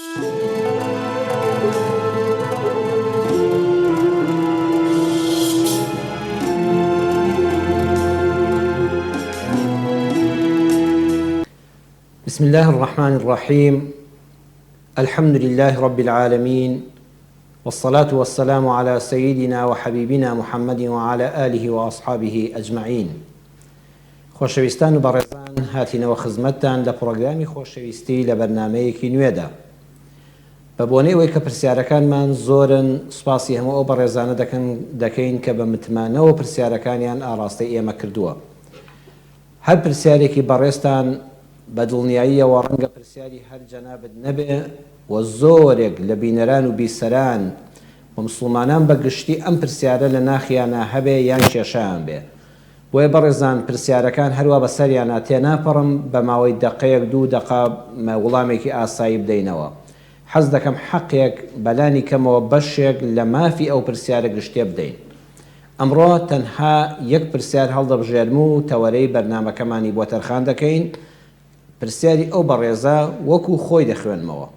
بسم اللە الرحمن الرحیم الحمد للە رب العالمین والصلاة والسلام علی سیدنا وحبیبنا محمد وعلی آله وأصحابه اجمعین خۆشەویستان و بەڕێزان هاتینەوە خزمەتتان لە پڕۆگرامی خۆشەویستی لە بەرنامەیەکی نوێدا بە بۆنەی ئەوەی کە پرسیارەکانمان زۆرن سوپاسی هەموو ئەو بەڕێزانە دەکەن دەکەین کە بە متمانەوە پرسیارەکانیان ئاڕاستەی ئێمە کردووە هەر پرسیارێکی بەڕێزتان بە دڵنیاییەوە ڕەنگە پرسیاری هەر جەنابت نەبێ و زۆرێک لە بینەران و بیسەران و مسوڵمانان بە گشتی ئەم پرسیارە لە ناخیانا هەبێ یان کێشەیان بێ بۆیە بەڕێزان پرسیارەکان هەروا بەسەریانا تێناپەڕم بە ماوەی دەقەیەک دوو دەقە وڵامێکی ئاسایی بدەینەوە حەز دەکەم حەقێک بەلانی کەمەوە بەشێک لە مافی ئەو پرسیارە گشتیە بدەین. ئەمڕۆ تەنها یەک پرسیار هەڵدەبژێرم و تەوەرەی بەرنامەکەمانی بۆ تەرخان دەکەین، پرسیاری ئەو بەڕێزە وەکو خۆی دەخوێنمەوە.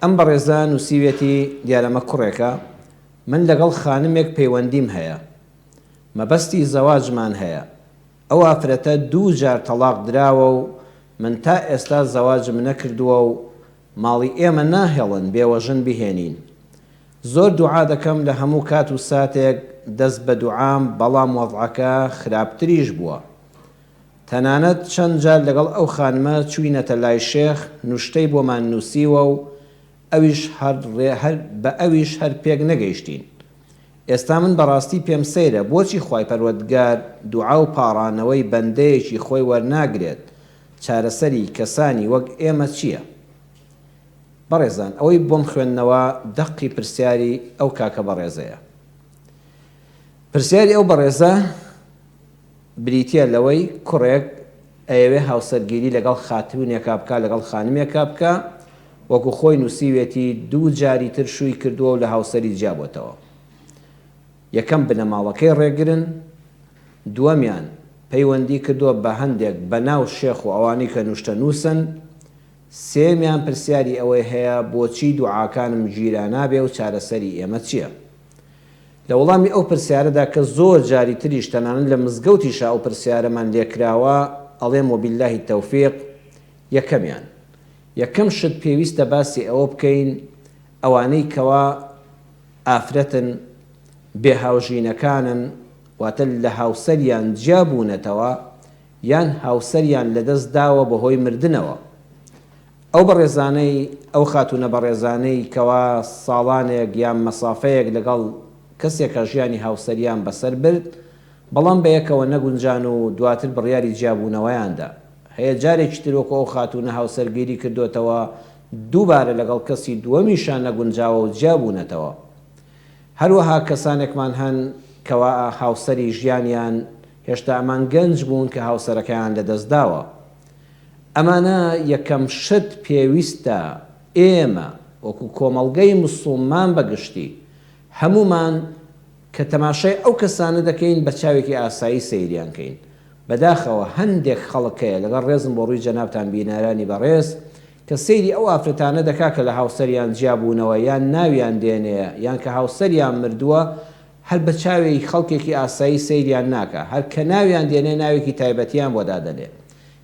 ئەم بەڕێزە نووسیویەتی، دیارە ئەمە کوڕێکە، من لەگەڵ خانمێک پەیوەندیم هەیە، مەبەستی زەواجمان هەیە، ئەو ئافرەتە دوو جار تەڵاق دراوە و من تا ئێستا زەواجم نەکردووە و ماڵی ئێمە ناهێڵن بێوەژن بهێنین. زۆر دوعا دەکەم لە هەموو کات و ساتێک دەست بە دوعام بەڵام وەزعەکە خراپتریش بووە تەنانەت چەند جار لەگەڵ ئەو خانمە چوینەتە لای شێخ نوشتەی بۆمان نوسیوە و ئەویش هەر هەر بە ئەویش هەر پێک نەگەیشتین ئێستا من بەڕاستی پێم سەیرە بۆچی خوای پەروەردگار دوعا و پاڕانەوەی بەندەیەکی خۆی وەرناگرێت چارەسەری کەسانی وەک ئێمە چیە؟ بەڕێزان ئەوەی بۆم خوێندنەوە دەقی پرسیاری ئەو کاکە بەڕێزەیە. پرسیاری ئەو بەڕێزە بریتیە لەوەی کوڕێک ئەیەوێ هاوسەرگیری لەگەڵ خاتوونێکا بکا لەگەڵ خانمێکا بکا وەکو خۆی نووسیوێتی دوو جاری تر شووی کردووە و لە هاوسەری جیابۆتەوە. یەکەم بنەماڵەکەی ڕێگرن، دووەمیان پەیوەندی کردووە بە هەندێک بەناو شێخ و ئەوانەی کە نوشتەنووسن، سێیەمیان پرسیاری ئەوەی هەیە بۆچی دوعاکانم گیرا نابێ و چارەسەری ئێمە چیە؟ لە وەڵامی ئەو پرسیارەدا کە زۆر جاری تریش تەنانەت لە مزگەوتیشا ئەو پرسیارەمان لێکراوە ئەڵێم وباللە التوفیق یەکەمیان یەکەم شت پێویستە باسی ئەوە بکەین ئەوانەی کەوا ئافرەتن بێ هاوژینەکانن واتە لە هاوسەریان جیا بوونەتەوە یان هاوسەریان لەدەست داوە بەهۆی مردنەوە. ئەو بەڕێزانەی، ئەو خاتوونە بەڕێزانەی کەوا ساڵانێک یان مەسافەیەک لەگەڵ کەسێکا ژیانی هاوسەریان بەسەر برد، بەڵام بەیەکەوە نەگونجان و دواتر بڕیاری جیابوونەوەیان دا. هەیە جارێکی تر وەکو ئەو خاتوونە هاوسەرگیری کردۆتەوە، دووبارە لەگەڵ کەسی دووەمیشا نەگونجاوە و جیابوونەتەوە. هەروەها کەسانێکمان هەن کەوا هاوسەری ژیانیان هێشتا ئەمان گەنج بوون کە هاوسەرەکەیان لەدەست داوە. ئەمانە یەکەم شت پێویستە ئێمە وەکو کۆمەڵگەی مسوڵمان بە گشتی هەموومان کە تەماشای ئەو کەسانە دەکەین بە چاوێکی ئاسایی سەیریان کەین. بەداخەوە هەندێک خەڵک هەیە لەگەڵ ڕێزم بۆ ڕووی جەنابتان بینەرانی بەڕێز کە سەیری ئەو ئافرەتانە دەکا کە لە هاوسەریان جیا بوونەوە یان ناویان دێنێ یان کە هاوسەریان مردووە هەر بە چاوێی خەڵکێکی ئاسایی سەیریان ناکا هەر کە ناویان دێنێ ناوێکی تایبەتیان بۆ دادەنێ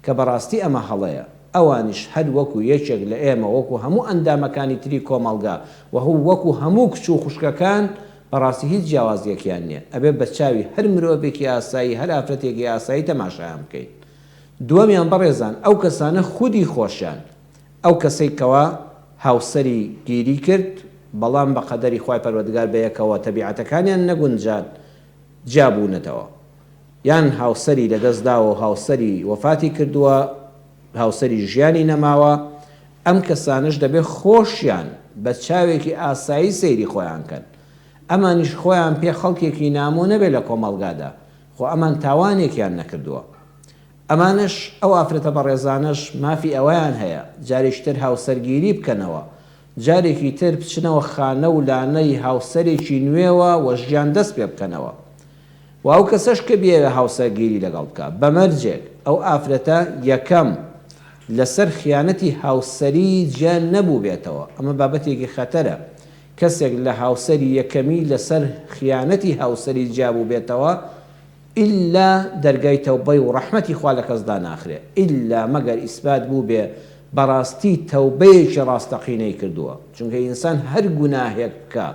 کە بەڕاستی ئەمە هەڵەیە ئەوانیش هەر وەکو یەکێک لە ئێمە وەکو هەموو ئەندامەکانی تری کۆمەڵگا وه وەکو هەموو کچ و خوشکەکان بەڕاستی هیچ جیاوازیەکیان نیە ئەبێ بە چاوی هەر مرۆڤێکی ئاسایی هەر ئافرەتێکی ئاسایی تەماشایان بکەین دووەمیان بەڕێزان ئەو کەسانە خودی خۆشیان ئەو کەسەی کەوا هاوسەری گیری کرد بەڵام بە قەدەری خوای پەروەردگار بەیەکەوە تەبیعەتەکانیان نەگونجان جیا بوونەتەوە یان هاوسەری لەدەست داوە و هاوسەری وەفاتی کردووە هاوسەری ژیانی نەماوە ئەم کەسانەش دەبێ خۆشیان بە چاوێکی ئاسایی سەیری خۆیان کەن ئەمانیش خۆیان پێ خەڵکێکی نامۆ نەبێ لە کۆمەڵگادا خۆ ئەمان تاوانێکیان نەکردووە. ئەمانەش، ئەو ئافرەتە بەڕێزانەش مافی ئەوەیان هەیە، جارێکی تر هاوسەرگیری بکەنەوە، جارێکی تر بچنەوە خانە و لانەی هاوسەرێکی نوێوە و ژیان دەست پێ بکەنەوە. وە ئەو کەسەش کە بیەوێ هاوسەرگیری لەگەڵ بکا، بە مەرجێک ئەو ئافرەتە یەکەم. لەسەر خیانەتی هاوسەری جیا نەبووبێتەوە، ئەمە بابەتێکی خەتەرە، کەسێک لە هاوسەری یەکەمی لەسەر خیانەتی هاوسەری جیا بووبێتەوە، ئیلا دەرگای تەوبەی و ڕەحمەتی خوا لە کەس داناخرێ، ئیلا مەگەر ئیسبات بووبێ بەڕاستی تەوبەیەکی ڕاستەقینەی کردووە، چونکە ئینسان هەر گوناهێک بکا،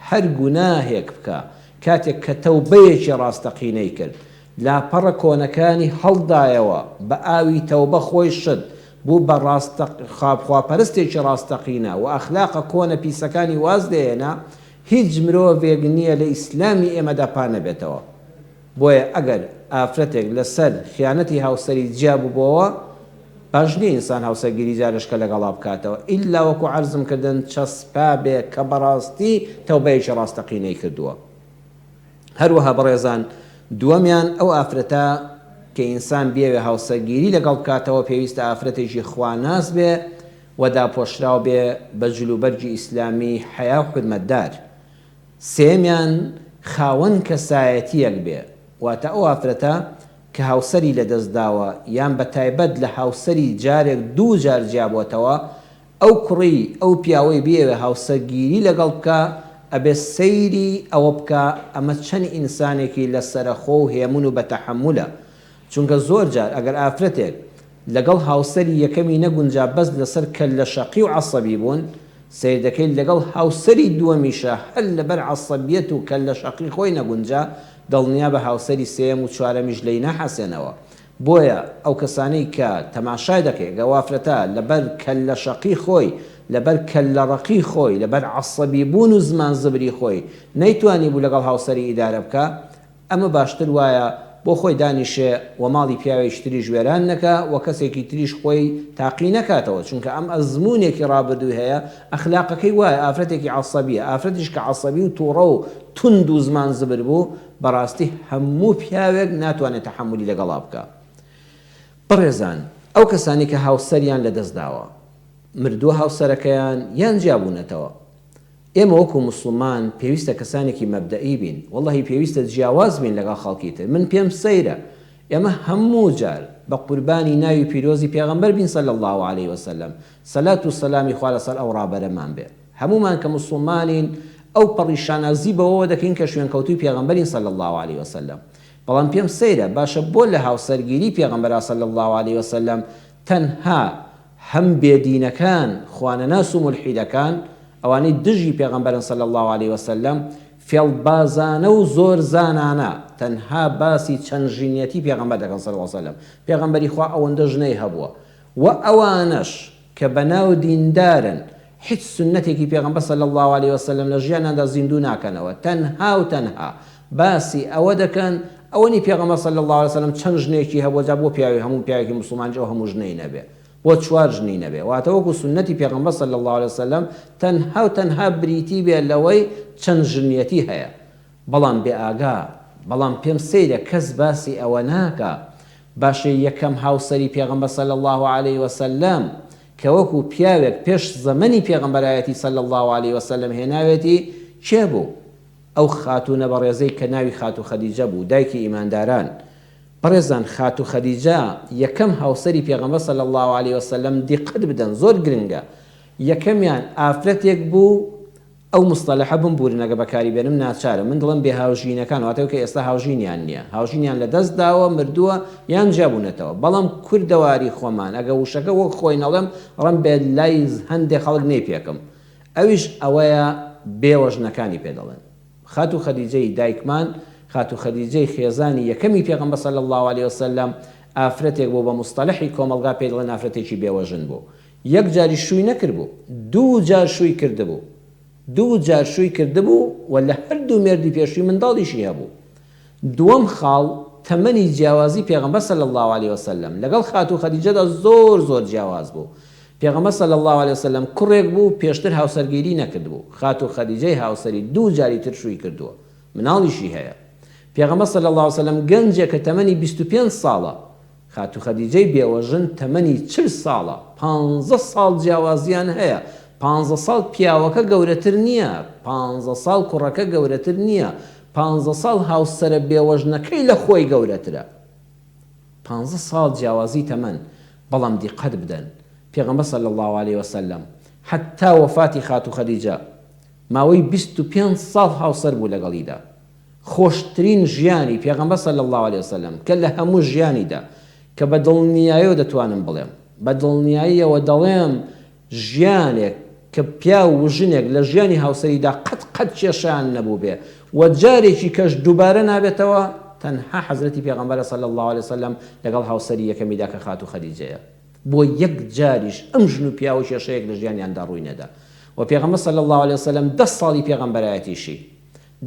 هەر گوناهێک بکا، کاتێک کە تەوبەیەکی ڕاستەقینەی کرد، لاپەڕە کۆنەکانی هەڵدایەوە، بە ئاوی تەوبە خۆی شت، بوو بە خواپەرستێکی ڕاستەقینە و ئەخلاقە کۆنە پیسەکانی واز لێهێنا، هیچ مرۆڤێک نییە لە ئیسلامی ئێمەدا پا نەبێتەوە. بۆیە ئەگەر ئافرەتێک لەسەر خیانەتی هاوسەری جیا ببۆوە، باش نییە ئینسان هاوسەرگیری جارێشکە لەگەڵا بکاتەوە، ئیلا وەکو عەرزم کردن چەسپابێ کە بەڕاستی تەوبەیەکی ڕاستەقینەی کردووە. هەروەها بەڕێزان دووەمیان ئەو ئافرەتە کە ئینسان بیەوێ هاوسەرگیری لەگەڵ بکاتەوە پێویستە ئافرەتێکی خواناس بێ و داپۆشراو بێ بە جلوبەرگی ئیسلامی حەیا و حورمەتدار. سێیەمیان خاوەن کەسایەتیەک بێ واتە ئەو ئافرەتە کە هاوسەری لەدەست داوە یان بە تایبەت لە هاوسەری جارێک دووجار جیابۆتەوە ئەو کوڕی ئەو پیاوەی بیەوێ هاوسەرگیری لەگەڵ بکا ئەبێ سەیری ئەوە بکا ئەمە چەند ئینسانێکی لەسەرەخۆ و هێمن و بەتەحەمولە چونکە زۆر جار ئەگەر ئافرەتێک لەگەڵ هاوسەری یەکەمی نەگونجا بەس لەسەر کەللە شەقی و عەسەبی بوون سەیر دەکەی لەگەڵ هاوسەری دووەمیشا هەر لەبەر عەسەبیەت و کەللە شەقی خۆی نەگونجا دڵنیابە هاوسەری سێیەم و چوارەمیش لێی ناحەسێنەوە بۆیە ئەو کەسانەی کە تەماشای دەکەی ئەگەر ئافرەتە لەبەر کەللە شەقی خۆی لەبەر کەللە ڕەقی خۆی لەبەر عەسەبی بوون و زمان زبری خۆی نەیتوانیبوو لەگەڵ هاوسەری ئیدارە بکا ئەمە باشتر وایە بۆ خۆی دانیشێ و ماڵی پیاوێکی تریش وێران نەکا و کەسێکی تریش خۆی تاقی نەکاتەوە چونکە ئەم ئەزموونێکی ڕابردووی هەیە ئەخلاقەکەی وایە ئافرەتێکی عەسەبیە ئافرەتیش کە عەسەبی و توڕە و توند و زمان زبر بوو بەڕاستی هەموو پیاوێک ناتوانێت تەحەمولی لەگەڵا بکا. بەڕێزان ئەو کەسانەی کە هاوسەریان لەدەست داوە مردووە هاوسەرەکەیان یان جیابوونەتەوە ئێمە وەکو موسڵمان پێویستە کەسانێکی مەبدەئی بین وەڵاهی پێویستە جیاواز بین لەگەڵ خەڵکی تر من پێم سەیرە ئێمە هەموو جار بە قوربانی ناوی پیرۆزی پێغەمبەر بین صلی اللە علیە وسلم سەلات و سەلامی خوا لەسەر ئەو ڕابەرەمان بێ هەموومان کە موسڵمانین ئەو پەڕی شانازی بەوەوە دەکەین کە شوێنکەوتووی پێغەمبەرین صلی اللە علیە وسلم بەڵام پێم سەیرە باشە بۆ لە هاوسەرگیری پێغەمبەرا صلی اللە علیە وسلم تەنها هەم بێدینەکان خوانەناس و مولحیدەکان ئەوانەی دژی پێغەمبەرن صلی اللە علیە وسلم فێڵبازانە و زۆرزانانە تەنها باسی چەند ژنیەتی پێغەمبەر دەکەن صلی اللە وسلم پێغەمبەری خوا ئەوەندە ژنەی هەبووە وە ئەوانەش کە بەناو دیندارن هیچ سوننەتێکی پێغەمبەر صلی اللە علیە وسلم لە ژیانیاندا زیندوو ناکەنەوە تەنها و تەنها باسی ئەوە دەکەن ئەوەنی پێغەمبەر صلی اللە علیە وسلم چەند ژنێکی هەبووە جا بۆ پیاوی هەموو پیاوێکی موسڵمانیش ئەو هەموو ژنەی نەبێ بۆ چوار ژنی نەبێ واتە وەکو سوننەتی پێغەمبەر صلی اللە علیە وسلم تەنها و تەنها بریتی بێ لەوەی چەند ژنیەتی هەیە بەڵام بێ ئاگا بەڵام پێم سەیرە کەس باسی ئەوە ناکا باشە یەکەم هاوسەری پێغەمبەر صلی اللە علیە وسلم کە وەکو پیاوێک پێش زەمەنی پێغەمبەرایەتی صلی اللە علیە وسلم هێناوێتی کێ بوو؟ ئەو خاتوونە بەڕێزەی کە ناوی خاتوو خەدیجە بوو دایکی ئیمانداران بەڕێزان خاتوو خەدیجە یەکەم هاوسەری پێغەمبەر صلی اللە علیە وسلم دیقەت بدەن زۆر گرنگە یەکەمیان ئافرەتێک بوو ئەو مستەلەحە بمبورن ئەگەر بەکاری بێنم ناچارم، من دڵێم بێ هاوژینەکان واتە کە ئێستا هاوژینیان نیە هاوژینیان لە دەست داوە مردووە یان جیا بوونەتەوە بەڵام کوردەواری خۆمان ئەگەر وشەکە وەک خۆی نەڵێم ڕەنبێ لای هەندێ خەڵک نەیپێکم ئەویش ئەوەیە بێوەژنەکانی پێ دەڵێن خاتوو خەدیجەی دایکمان خاتوو خەدیجەی خێزانی یەکەمی پێغەمبەر صلی اللە علیە وسلم ئافرەتێک بوو بە مستەلەحی کۆمەڵگا پێی دەڵێن ئافرەتێکی بێوەژن بوو یەک جاریش شووی نەکردبوو، دوو جار شووی کردبوو. دوو جار شووی کردبوو و لە هەردوو مێردی پێشووی منداڵیشی هەبوو. دووەم خاڵ، تەمەنی جیاوازی پێغەمبەر صلی اللە علیە وسلم لەگەڵ خاتوو خەدیجەدا زۆر زۆر جیاواز بوو. پێغەمبەر صلی اللە علیە وسلم کوڕێک بوو پێشتر هاوسەرگیری نەکردبوو. خاتوو خەدیجەی هاوسەری دوو جاری تر شووی کردووە. مناڵیشی هەیە. پێغەمبەر صلی اللە علیە وسلم گەنجێکە تەمەنی 25 ساڵە. خاتوو خەدیجەی بێوەژن تەمەنی 40 ساڵە، پانزە ساڵ جیاوازیان هەیە، پانزە ساڵ پیاوەکە گەورەتر نییە، پانزە ساڵ کوڕەکە گەورەتر نییە، پانزە ساڵ هاوسەرە بێوەژنەکەی لە خۆی گەورەترە. پانزە ساڵ جیاوازی تەمەن. بەڵام دیقەت بدەن پێغەمبەر صلی اللە علیە وسلم حەتا وەفاتی خاتوو خەدیجە ماوەی 25 ساڵ هاوسەر بوو لەگەڵیدا خۆشترین ژیانی پێغەمبەر صلی اللە علیە وسلم کە لە هەموو ژیانیدا کە بە دڵنیایەوە دەتوانم بڵێم بە دڵنیاییەوە دەڵێم ژیانێک کە پیاو و ژنێک لە ژیانی هاوسەریدا قەت قەت کێشەیان نەبووبێ و جارێکی کەش دووبارە نابێتەوە تەنها حەزرەتی پێغەمبەرە صلی اللە علیە وسلم لەگەڵ هاوسەری یەکەمیدا کە خاتوو خەدیجەیە بۆ یەک جاریش ئەم ژن و پیاوە کێشەیەک لە ژیانیاندا ڕووی نەدا و پێغەمبەر صلی اللە علیە وسلم دە ساڵی پێغەمبەرایەتیشی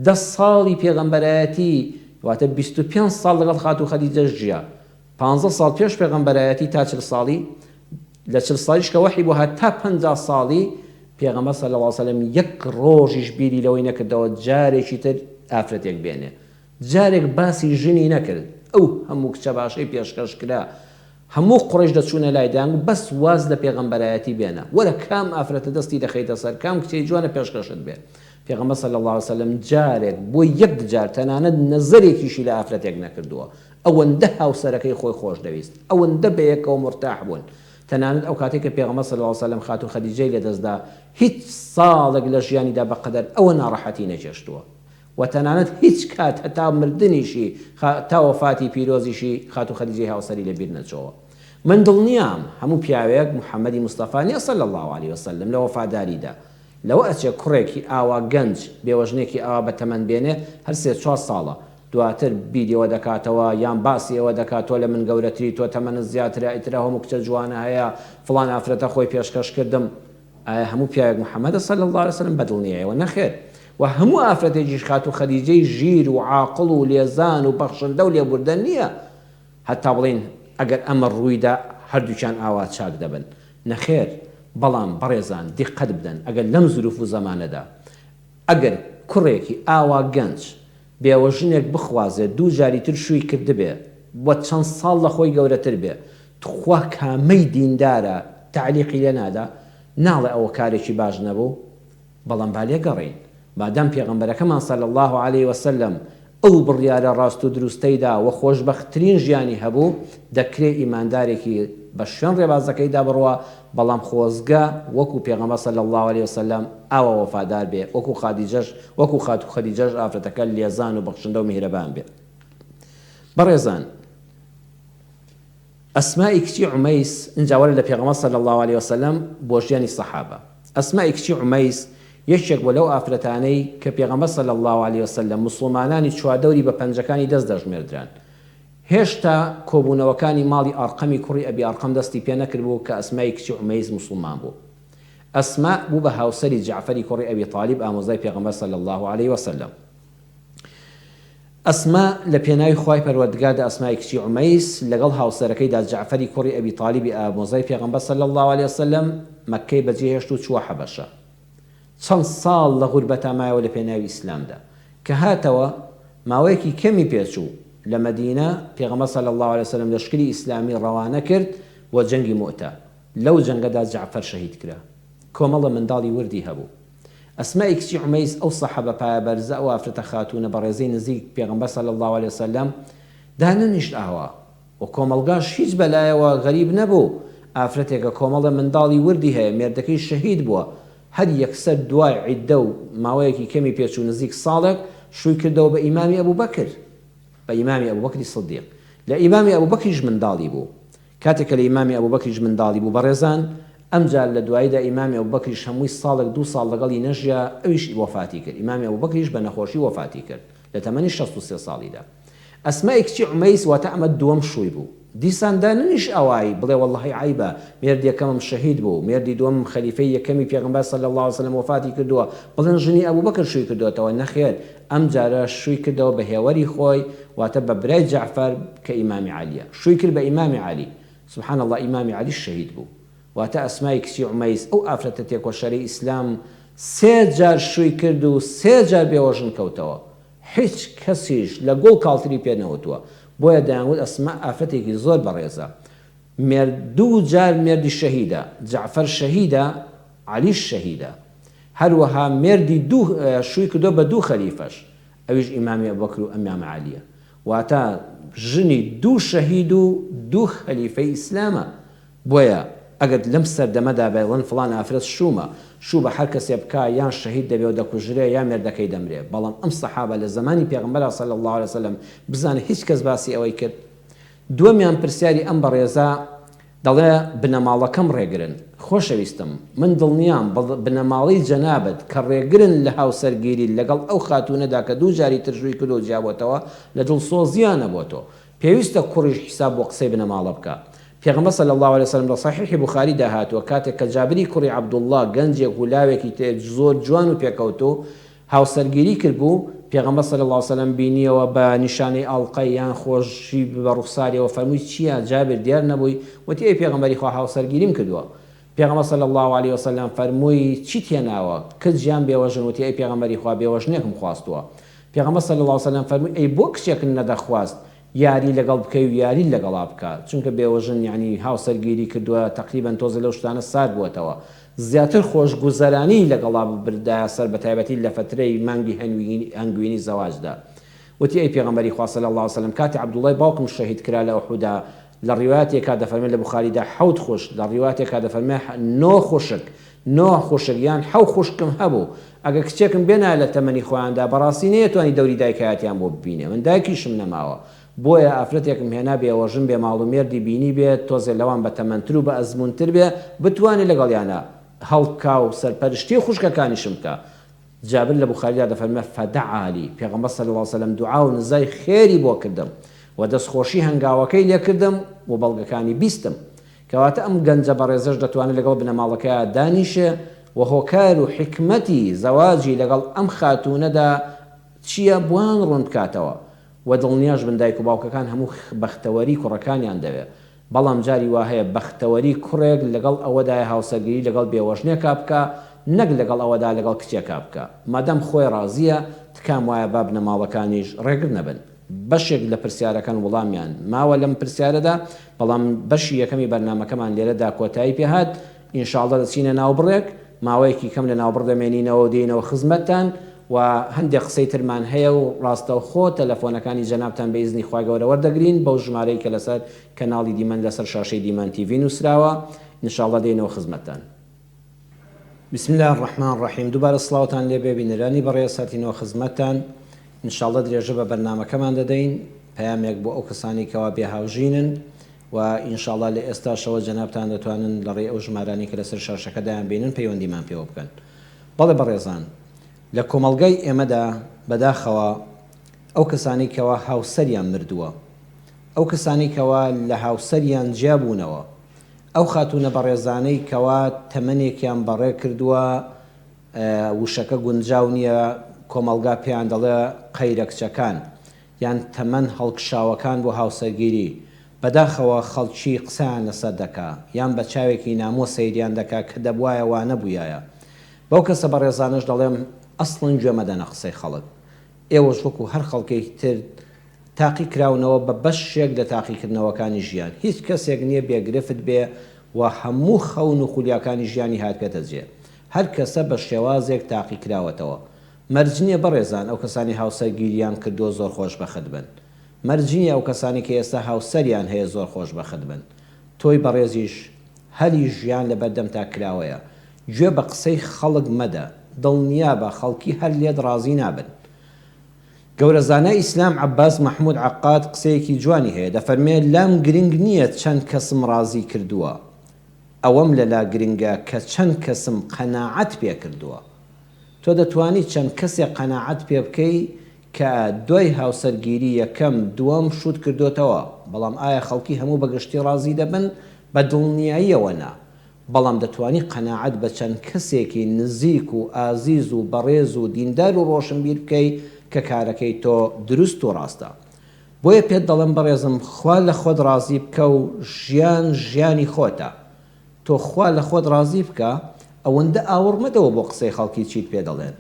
دە ساڵی پێغەمبەرایەتی واتە 25 ساڵ لەگەڵ خاتوو خەدیجەش ژیا پانزە ساڵ پێش پێغەمبەرایەتی تا 40 ساڵی لە 40 ساڵیش کە وەحی بۆ هات تا 50 ساڵی پێغەمبەر صلی اللە علیه وسلم یەک ڕۆژیش بیری لەوەی نەکردەوە جارێکی تر ئافرەتێک بێنێ جارێک باسی ژنی نەکرد ئەو هەموو کچە باشەی پێشکەش کرا هەموو قوڕەیش دەچوونە لای دەیانگوت بەس واز لە پێغەمبەرایەتی بێنە وەرە کام ئافرەتە دەستی دەخەیتە سەر کام کچەی جوانە پێشکەشت بێ پێغەمبەر صلی اللە علیە وسلم جارێک بۆ یەک جار تەنانەت نەزەرێکیشی لە ئافرەتێک نەکردووە ئەوەندە هاوسەرەکەی خۆی خۆش دەویست ئەوەندە بەیەکەوە مورتاح بوون تەنانەت ئەو کاتەی کە پێغەمبەر صلی اللە علیە وسلم خاتوو خەدیجەی لەدەستدا هیچ ساڵێک لە ژیانیدا بەقەدەر ئەوە ناڕەحەتی نەچێشتووە وە تەنانەت هیچ کات هەتا مردنیشی تا وەفاتی پیرۆزیشی خاتوو خەدیجەی هاوسەری لە بیر نەچۆوە من دڵنیام هەموو پیاوێک محمدی مستەفا نیە صلی اللە علیە وسلم لە وەفاداریدا لەوە ئەچێ کوڕێکی ئاوا گەنج بێوەژنێکی ئاوا بە تەمەن بێنێ هەر سێ چوار ساڵە دواتر بیری ئەوە دەکاتەوە یان باسی ئەوە دەکات تۆ لە من گەورەتری تۆ تەمەنت زیاترە ئیتر ئەو هەموو کچە جوانە هەیە فڵان ئافرەتە خۆی پێشکەش کردم ئایا هەموو پیاوێک محمدە صلی اللە علیە وسلم؟ بەدڵنیایەوە نەخێر. وە هەموو ئافرەتێکیش خاتوو خەدیجەی ژیر و عاقڵ و لێزان و بەخشندە و لێبوردە نییە هەتا بڵێین ئەگەر ئەمە ڕوویدا هەردووکیان ئاوا چاک دەبن. نەخێر. بەڵام بەڕێزان دیقەت بدەن ئەگەر لەم زروف و زەمانەدا ئەگەر کوڕێکی ئاوا گەنج بێوەژنێک بخوازێ دوو جاری تر شووی کردبێ و چەند ساڵ لە خۆی گەورەتر بێ تخوا کامەی دیندارە تەعلیقی لێ نادا ناڵێ ئەوە کارێکی باش نەبوو بەڵام با لێگەڕێین مادام پێغەمبەرەکەمان صلی اللە علیە وسلم ئەو بڕیارە ڕاست و دروستەی دا و خۆشبەختترین ژیانی هەبوو، دەکرێ ئیماندارێکی بە شوێن ڕێبازەکەیدا بڕوا، بەڵام خۆزگە وەکو پێغەمبەر صلی اللە علیە وسلم ئاوا وەفادار بێ، وەکو خادیجەش وەکو خاتوو خەدیجەش ئافرەتەکە لێزان و بەخشندە و میهرەبان بێ. بەڕێزان! ئەسمائی کچی عومەیس، ئینجا وەرە لە پێغەمبەر صلی اللە علیە وسلم بۆ ژیانی سەحابە. ئەسمائی کچی عومەیس یەکێک بووە لەو ئافرەتانەی کە پێغەمبەر صلی اللە علیە وسلم موسڵمانانی چواردەوری بە پەنجەکانی دەست دەژمێردران. هێشتا کۆبوونەوەکانی ماڵی ئەرقەمی کوڕی ئەبی ئەرقەم دەستی پێ نەکردبوو کە ئەسمائی کچی عومەیس موسڵمان بوو. ئەسماء بوو بە هاوسەری جەعفەری کوڕی ئەبی تالیب ئامۆزای پێغەمبەر صلی اللە علیە وسلم. ئەسما لە پێناوی خوای پەروەردگاردا ئەسمای کچی عومەیس لەگەڵ هاوسەرەکەیدا جەعفەری کوڕی ئەبی تالیبی ئامۆزای پێغەمبەر صلی اللە علیە وسلم مەککەی بەجێهێشت و چووە حەبەشە چەند ساڵ لە غوربەتا مایەوە لە پێناوی ئیسلامدا کە هاتەوە ماوەیەکی کەمی پێچوو لە مەدینە پێغەمبەر صلی اللە علیە وسلم لەشکری ئیسلامی ڕەوانە کرد بۆ جەنگی موئتە لەو جەنگەدا جەعفەر شەهید کرا کۆمەڵە منداڵی وردی هەبوو ئەسمائی کچی عومەیس ئەو سەحابە پایە بەرزە ئەو ئافرەتە خاتوونە بەڕێزەی نزیک پێغەمبەر صلی اللە علیە وسلم دانەنیشت ئاوا و کۆمەڵگاش هیچ بەلایەوە غەریب نەبوو ئافرەتێکە کۆمەڵە منداڵی وردی هەیە مێردەکەی شەهید بووە هەر یەکسەر دوای عیددە و ماوەیەکی کەمی پێچوو نزیک ساڵێک شووی کردەوە بە ئیمامی ئەبوبەکر بە ئیمامی ئەبوبەکری صدیق لە ئیمامی ئەبوبەکریش منداڵی بوو کاتێک کە لە ئیمامی ئەبوبەکریش منداڵی بوو بەڕێزان، ئەمجار لە دواییدا ئیمامی ئەبوبەکریش هەمووی ساڵێک دوو ساڵ لەگەڵی نەژیا ئەویش وەفاتی کرد، ئیمامی ئەبوبەکریش بە نەخۆشی وەفاتی کرد لە تەمەنی 63 ساڵیدا. ئەسمائی کچی عومەیس واتە ئەمە دووەم شووی بوو. دیسان دانەنیشت ئاوایی بڵێ وەڵڵەهی عەیبە مێردی یەکەمم شەهید بوو، مێردی دووەمم خەلیفەی یەکەمی پێغەمبەر صلی اللە علیە وسلم وەفاتی کردووە، بڵێن ژنی ئەبوبەکر شووی کردۆتەوە، نەخێر ئەمجارە شووی کردەوە بە هێوەری خۆی واتە بە برای جەعفەر کە ئیمامی عەلیە شووی کرد بە ئیمامی عەلی سبحان اللە ئیمامی عەلیش شەهید بوو واتە ئەسمای کچی عومەیس ئەو ئافرەتە تێکۆشەرەی ئیسلام سێ جار شووی کرد و سێ جار بێوەژن کەوتەوە هیچ کەسیش لە گوڵ کاڵتری پێ نەوتووە بۆیە دەیانوت ئەسما ئافرەتێکی زۆر بەڕێزە مێرد دوو جار مێردی شەهیدە جەعفەر شەهیدە عەلیش شەهیدە هەروەها مێردی دوو شووی کردووە بە دوو خەلیفەش ئەویش ئیمامی ئەبوبەکر و ئیمام عەلیە واتە ژنی دوو شەهید و دوو خەلیفەی ئیسلامە. بۆیە ئەگەر لەم سەردەمەدا بڵێن فڵان ئافرەت شوومە، شوو بە هەر کەسێ بکا یان شەهید دەبێ و دەکوژرێ یا مێردەکەی دەمرێ، بەڵام ئەم سەحابە لە زەمانی پێغەمبەرا صلی اللە علیە وسلم بزانە هیچ کەس باسی ئەوەی کرد؟ دووەمیان پرسیاری ئەم بەڕێزە دەڵێ بنەماڵەکەم ڕێگرن. خۆشەویستم من دڵنیام بنەماڵەی جەنابت کە ڕێگرن لە هاوسەرگیریت لەگەڵ ئەو خاتوونەدا کە دووجاری تر شووی کردووە و جیابۆتەوە لە دڵسۆزییانە بۆ تۆ. پێویستە کوڕیش حیساب بۆ قسەی بنەماڵە بکا. پێغەمبەر صلی اللە علیە وسلم لە صحیحی بوخاری دا هاتووە کاتێک کە جابری کوڕی عبداللە گەنجێک و لاوێکی زۆر جوان و پێکەوتوو هاوسەرگیری کردبوو، پێغەمبەر صلی اللە علیە وسلم بینیەوە بە نیشانەی ئاڵقە یان خۆشی بە ڕوخساریەوە فەرمووی چیە جابر دیار نەبووی؟ وتی ئەی پێغەمبەری خوا هاوسەرگیریم کردووە. پێغەمبەر صلی اللە علیە وسلم فەرمووی چیت هێناوە؟ کچ یان بێوەژن؟ وتی ئەی پێغەمبەری خوا بێوەژنێکم خواستووە. پێغەمبەر صلی اللە علیە وسلم فەرمووی ئەی بۆ کچێکت نەدەخواست یاری لەگەڵ بکەی و یاریت لەگەڵا بکا چونکە بێوەژن یانی هاوسەرگیری کردووە تەقریبەن تۆزێ لەو شتانە سارد بووەتەوە زیاتر خۆشگوزەرانیی لەگەڵا ببردایە سەر بەتایبەتی لە فەترەی مانگی هەنگوینی زەواجدا وتی ئەی پێغەمبەری خوا صلی اللە علیە وسلم کاتێ عەبدوڵای باوکم شەهید کرا لە ئوحودا لە ڕیوایەتێکا دەفەرمێ لە بوخاریدا حەوت خوشک لە ڕیواتێکا دەفەرمێ نۆ خوشک نۆ خوشک یان حەو خوشکم هەبوو ئەگەر کچێکم بێنایە لە تەمەنی خۆیاندا بەڕاستی نەیەتوانی دەوری دایکایەتیان بۆ ببینێ من دایکیشم نەماوە بۆیە ئافرەتێکم هێنا بێوەژن بێ ماڵ و مێردی بینی بێ تۆزێ لەوان بە تەمەنتر و بە ئەزموونتر بێ بتوانێ لەگەڵیانا هەڵبکا و سەرپەرشتی خوشکەکانیشم بکا جابر لە بوخاریدا دەفەرموێ، فدعا لی، پێغەمبەر صلی اللە علیە وسلم دوعا و نزای خێری بۆ کردم و دەستخۆشی هەنگاوەکەی لێ کردم و بەڵگەکانی بیستم. کەواتە ئەم گەنجە بەڕێزەش دەتوانێت لەگەڵ بنەماڵەکەیا دانیشێ و هۆکار و حیکمەتی زەواجی لەگەڵ ئەم خاتوونەدا چییە بۆیان ڕوون بکاتەوە و دڵنیاش بن دایک و باوکەکان هەموو بەختەوەری کوڕەکانیان دەوێ بەڵام جاری وا هەیە بەختەوەری کوڕێک لەگەڵ ئەوەدایە هاوسەرگیری لەگەڵ بێوەژنێکا بکا نەک لەگەڵ ئەوەدا لەگەڵ کچێکا بکا مادام خۆی ڕازیە تکام وایە با بنەماڵەکانیش ڕێگر نەبن. بەشێک لە پرسیارەکان وڵامیان ماوە لەم پرسیارەدا بەڵام بەشی یەکەمی بەرنامەکەمان لێرەدا کۆتایی پێ هات ان شاء اللە دەچینە ناوبڕێک ماوەیەکی کەم لە ناوبڕ دەمێنینەوە و دێینەوە خزمەتتان و هەندێک قسەی ترمان هەیە و ڕاستەوخۆ تەلەفۆنەکانی جەنابتان بە ئیزنی خوای گەورە وەردەگرین بەو ژمارەی کە لەسەر کەناڵی دیمەن لەسەر شاشەی دیمەن تیڤی نووسراوە ان شاء اللە دێینەوە خزمەتتان. بسم اللە الرحمن الرحیم دووبارە سڵاوتان لێبێ بینەرانی بەڕێز هاتینەوە خزمەتتان ان شاء اللە درێژە بە بەرنامەکەمان دەدەین پەیامێک بۆ ئەو کەسانەی کەوا بێ هاوژینن و ان شاء اللە لە ئێستاشەوە جەنابتان دەتوانن لە ڕێی ئەو ژمارانەی کە لەسەر شاشەکە دەیانبینن پەیوەندیمان پێوە بکەن بەڵێ بەڕێزان لە کۆمەڵگای ئێمەدا بەداخەوە ئەو کەسانەی کەوا هاوسەریان مردووە ئەو کەسانەی کەوا لە هاوسەریان جیا بوونەوە ئەو خاتوونە بەڕێزانەی کەوا تەمەنێکیان بەڕێ کردووە وشەکە گونجاو نییە کۆمەڵگا پێیان دەڵێ قەیرە کچەکان یان تەمەن هەڵکشاوەکان بۆ هاوسەرگیری بەداخەوە خەڵکی قسەیان لەسەر دەکا یان بە چاوێکی نامۆ سەیریان دەکا کە دەبوایە وانەبوویایە بەو کەسە بەڕێزانەش دەڵێم ئەسڵەن گوێ مەدەنە قسەی خەڵک ئێوەش وەکو هەر خەڵکێکی تر تاقی کراونەوە بە بەشێک لە تاقیکردنەوەکانی ژیان هیچ کەسێک نیە بێ گرفت بێ و هەموو خەون و خولیاکانی ژیانی هاتبێتە جێ هەر کەسە بە شێوازێک تاقی کراوەتەوە مەرج نیە بەڕێزان ئەو کەسانەی هاوسەرگیریان کردووە زۆر خۆشبەخت بن مەرج نیە ئەو کەسانەی کە ئێستا هاوسەریان هەیە زۆر خۆشبەخت بن تۆی بەڕێزیش هەلی ژیان لەبەردەمتا کراوەیە گوێ بە قسەی خەڵک مەدە دڵنیابە خەڵکی هەر لێت ڕازی نابن گەورە زانای ئیسلام عەباس مەحمود عەقاد قسەیەکی جوانی هەیە دەفەرمێ لام گرنگ نیە چەند کەسم ڕازی کردووە ئەوەم لەلا گرنگە کە چەند کەسم قەناعەت پێ کردووە تۆ دەتوانی چەند کەسێک قەناعەت پێ بکەی کە دوای هاوسەرگیری یەکەم دووەم شووت کردۆتەوە بەڵام ئایا خەڵکی هەموو بە گشتی ڕازی دەبن بە دڵنیاییەوە نا بەڵام دەتوانی قەناعەت بە چەند کەسێکی نزیک و ئازیز و بەڕێز و دیندار و ڕۆشنبیر بکەی کە کارەکەی تۆ دروست و ڕاستە. بۆیە پێت دەڵێم بەڕێزم خوا لە خۆت ڕازی بکە و ژیان ژیانی خۆتە. تۆ خوا لە خۆت ڕازی بکە ئەوەندە ئاوڕ مەدەوە بۆ قسەی خەڵکی چیت پێ دەڵێن.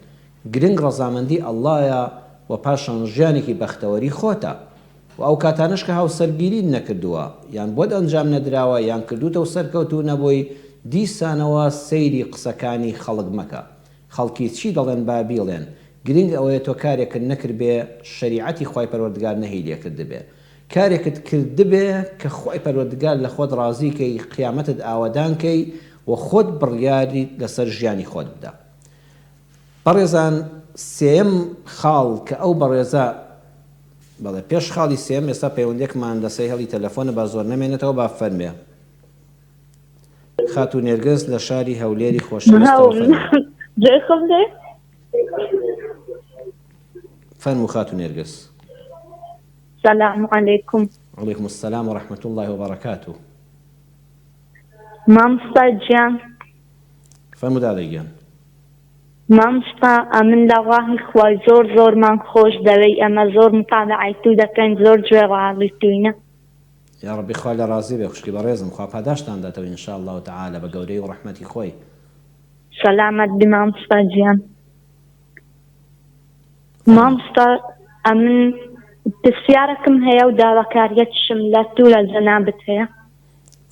گرنگ ڕەزامەندی اللە یە و پاشان ژیانێکی بەختەوەری خۆتە. وە ئەو کاتانەش کە هاوسەرگیریت نەکردووە یان بۆت ئەنجام نەدراوە یان کردووتە و سەرکەوتوو نەبووی دیسانەوە سەیری قسەکانی خەڵک مەکە خەڵکی چی دەڵێن با بیڵێن گرنگ ئەوەیە تۆ کارێکت نەکردبێ شەریعەتی خوای پەروەردگار نەهی لێکردبێ. کارێکت کردبێ کە خوای پەروەردگار لە خۆت ڕازی کەی قیامەتت ئاوەدان کەی و خۆت بڕیاریت لەسەر ژیانی خۆت بدە. بەڕێزان سێیەم خاڵ کە ئەو بەڕێزە بەڵێ پێش خاڵی سێیەم ئێستا پەیوەندیەکمان لەسەر هێڵی تەلەفۆنە با زۆر نەمێنێتەوە با فەرمێ خاتوو نێرگز لە شاری هەولێری خۆشەویستەوە فەرموو. جێی خۆم دێ؟ فەرموو خاتوو نێرگز. سلام علیکم. علیکم السلام و رحمة اللە و بەرەکاتوه. مامۆستا گیان. فەرموو دادە گیان. مامۆستا ئەمن لە ڕاهی خوای زۆر زۆرمان خۆش دەوێی ئەمە زۆر متابەعەی تو دەکەین زۆر گوێ ڕاڵی توینە. یاڕەبی خوا لێ ڕازی بێ خوشکی بەڕێزم خوا پاداشتان داتەوە ان شاء اللە تعالی بە گەورەی و ڕەحمەتی خۆی. سەلامەت بی مامۆستا گیان. مامۆستا ئەمن پرسیارەکم هەیە و داواکاریەکیشم لە تو لە جەنابت هەیە.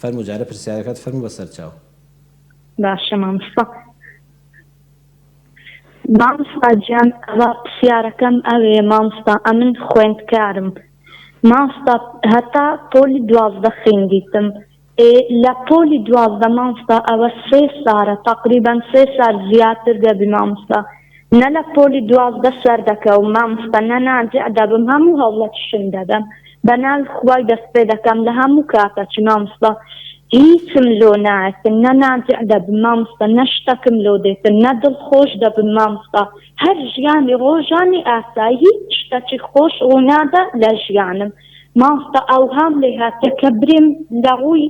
فەرموو جارێ پرسیارەکەت فەرموو بەسەر چاو. باشە مامۆستا. مامۆستا گیان ئەوە پرسیارەکەم ئەوەیە مامۆستا ئەمن خوێندکارم مامۆستا هەتا پۆلی 12 خوێندیتم ئێ لە پۆلی 12 مامۆستا ئەوە سێ سارە تەقریبەن سێ سار زیاتر دەبی مامۆستا نە لە پۆلی 12 سەر دەکەوم مامۆستا نە ناجع دەبم هەموو هەوڵەکیشم دەدەم بە ناوی خوای دەست پێ دەکەم لە هەموو کاتەکی مامۆستا هیچم لۆ نایەتن نە ناجع دەبم مامۆستا نە شتەکم لۆ دێتن نە دڵ خۆش دەبم مامۆستا هەر ژیانی ڕۆژانی ئاسایی هیچ شتەکی خۆش ڕوونادا لە ژیانم مامۆستا ئەوهام لێ هاتیە کە برێم لە ڕووی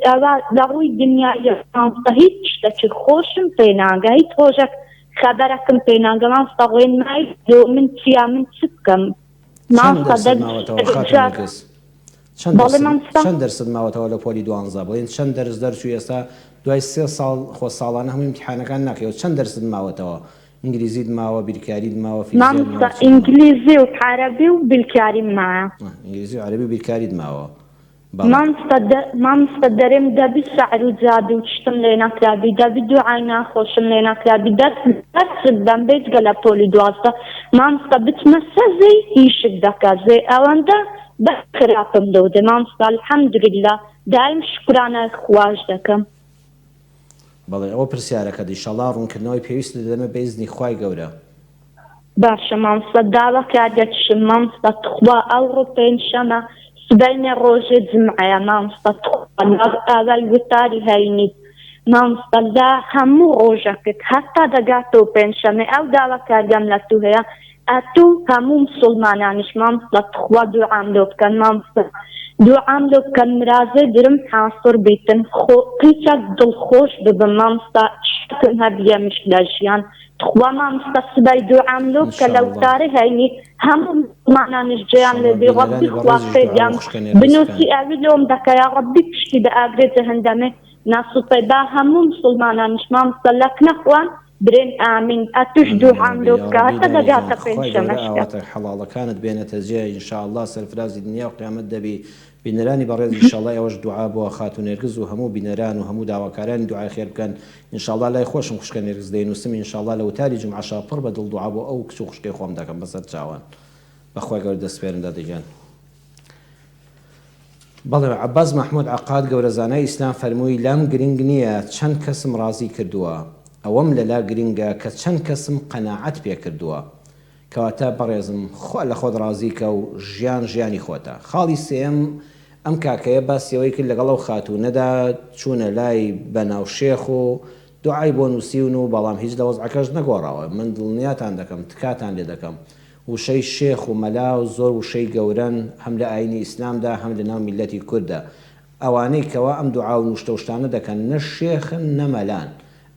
ئەوە لە ڕووی دنیاییە مامۆستا هیچ شتەکی خۆشم پێ ناگا هیچ ڕۆژەک خەبەرەکم پێ ناگا مامۆستا ڕێنمایی لۆ من چیە من چ بکەم چەند درست ماوەتەوە خاتوو نەرگس؟ چەند درست چەند دەرست ماوەتەوە لە پۆلی دوانزە بڵێن چەند دەرس دەرچووی ئێستا دوای سێ ساڵ خۆ ساڵانە هەموو ئیمتیحانەکان ناکەیەوە چەند دەرست ماوەتەوە ئینگلیزیت ماوە بیرکاریت ماوە فیزیات ماوە مامۆستا ئینگلیزی و عەرەبی و بیرکاریم مایە. ئینگلیزی و عەرەبی و بیرکاریت ماوە بەڵێ. مامۆستا دە مامۆستا دەرێم دەبی سەعر و جادو و شتم لێ نەکرابی دەبی دوعای ناخۆشم لێ نەکرابی دەرس دەرسک بەم بێجگە لە پۆلی 12 مامۆستا بچمە سەر زێی ئیشک دەکا زێ ئەوەندە بە خراپم لۆ دێ مامۆستا الحمدللە دایم شوکرانای خواش دەکەم. بەڵێ ئەوە پرسیارەکەت ئیشەڵا ڕوونکردنەوەی پێویستت دەدەمێ بە ئیزنی خوای گەورە. باشە مامۆستا داواکاریەکیشم مامۆستا تخوا ئەوڕۆ پێنجشەمە سبەینێ ڕۆژێ جومعەیە مامۆستا تخوا لە ئاوای وتاری هەینیت مامۆستا لە هەموو ڕۆژەکت هەتا دەگاتەوە پێنجشەمێ ئەو داواکاریەم لە تو هەیە ئەتوو هەموو مسوڵمانانیش مامۆستا تخوا دوعام لۆ بکەن مامۆستا دوعام لۆ بکەن مرازێ درم حاسڕ بیتن خۆ قیچەک دڵخۆش ببم مامۆستا شتم هەبیەمیش لە ژیان تخوا مامۆستا سبەی دوعام لۆ بکە لە انشاءاللە وتارێ هەینی هەموو مسوڵمانانیش جێیان لێ انشاءاللە بی ڕەبی بینەرانی خوا بەڕێزیش دوعا بۆ خێریان خوشکە نێرگز بکەن. بنوسی ئەوی لۆم دەکە یاڕەبی پشتی بە ئاگرێ جەهەندەمێ ناسوتێ با هەموو مسوڵمانانیش مامۆستا لەک نەخوان برێن ئامین ئەتوش ئامین دوعام یاڕەبی لۆ بکە یاڕەبی هەتا دادە گیان دەگاتە خوای گەورە پێنجشەمەشکە. ئاواتە حەڵاڵەکانت بێنێتە جێ ان شاء اللە سەرفرازی دنیا و قیامەت دەبی بینەرانی بەڕێز ان شاء اللە ئێوەش دوعا بۆ خاتوو نێرگز و هەموو بینەران و هەموو داواکارانی دوعای خێر بکەن ان شاء اللە لای خۆشم خوشکە نێرگز دەینوسم ان شاء اللە لە وتاری جومعەشا پڕ بە دڵ دوعا بۆ ئەو کچ و خوشکەی خۆم دەکەم بەسەر چاوان بەخوای گەورە دەسپێرم دادە گیان. بەڵێ عەباس مەحمود عەقاد گەورە زانای ئیسلام فەرمووی لام گرنگ نییە چەند کەسم ڕازی کردووە ئەوەم لەلا گرنگە کە چەند کەسم قەناعەت پێ کردووە کەواتە بەڕێزم خوا لە خۆت ڕازی کە و ژیان ژیانی خۆتە خاڵی سێیەم ئەم کاکەیە باسی ئەوەی کرد لەگەڵ ئەو خاتوونەدا چوونە لای بەناو شێخ و دوعای بۆ نووسیون و بەڵام هیچ لە وەزعەکەش نەگۆڕاوە من دڵنیاتان دەکەم تکاتان لێ دەکەم وشەی شێخ و مەلا زۆر وشەی گەورەن هەم لە ئاینی ئیسلامدا هەم لە ناو میللەتی کورددا ئەوانەی کەوا ئەم دوعا و نوشتە و شتانە دەکەن نە شێخن نە مەلان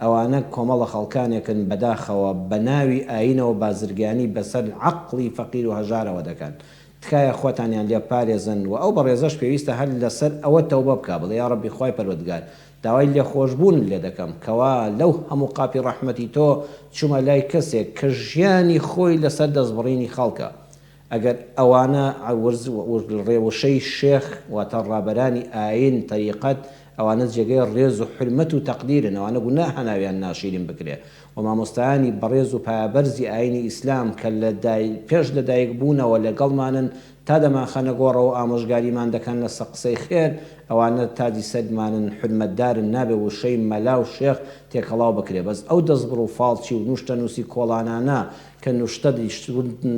ئەوانە کۆمەڵە خەڵکانێکن بەداخەوە بە ناوی ئاینەوە بازرگانی بەسەر عەقڵی فەقیر و هەژارەوە دەکەن تکایە خۆتانیان لێ بپارێزن وە ئەو بەڕێزەش پێویستە هەر لەسەر ئەوە تەوبە بکا بڵێ یاڕەبی خوای پەروەردگار داوای لێخۆشبوونت لێ دەکەم کەوا لەو هەموو قاپی ڕەحمەتی تۆ چوومە لای کەسێک کە ژیانی خۆی لەسەر دەستبڕینی خەڵکە ئەگەر ئەوانە ڕێ وشەی شێخ واتە ڕابەرانی ئاین تەریقەت. ئەوانە جێگەی ڕێز و حورمەت و تەقدیرن ئەوانە گوناهە ناویان ناشیرین بکرێ وە مامۆستایانی بەڕێز و پایەبەرزی ئاینی ئیسلام کە لە پێش لەدایک بوونەوە لەگەڵمانن تا دەمانخەنە گۆڕەوە ئامۆژگاریمان دەکەن لەسە قسەی خێر ئەوانە تاجی سەرمانن حورمەتدارن نابێ وشەی مەلا و شێخ تێکەڵاو بکرێ بەس ئەو دەستبڕ و فاڵچی و نوشتەنوسی کۆڵانانە کە نوشتە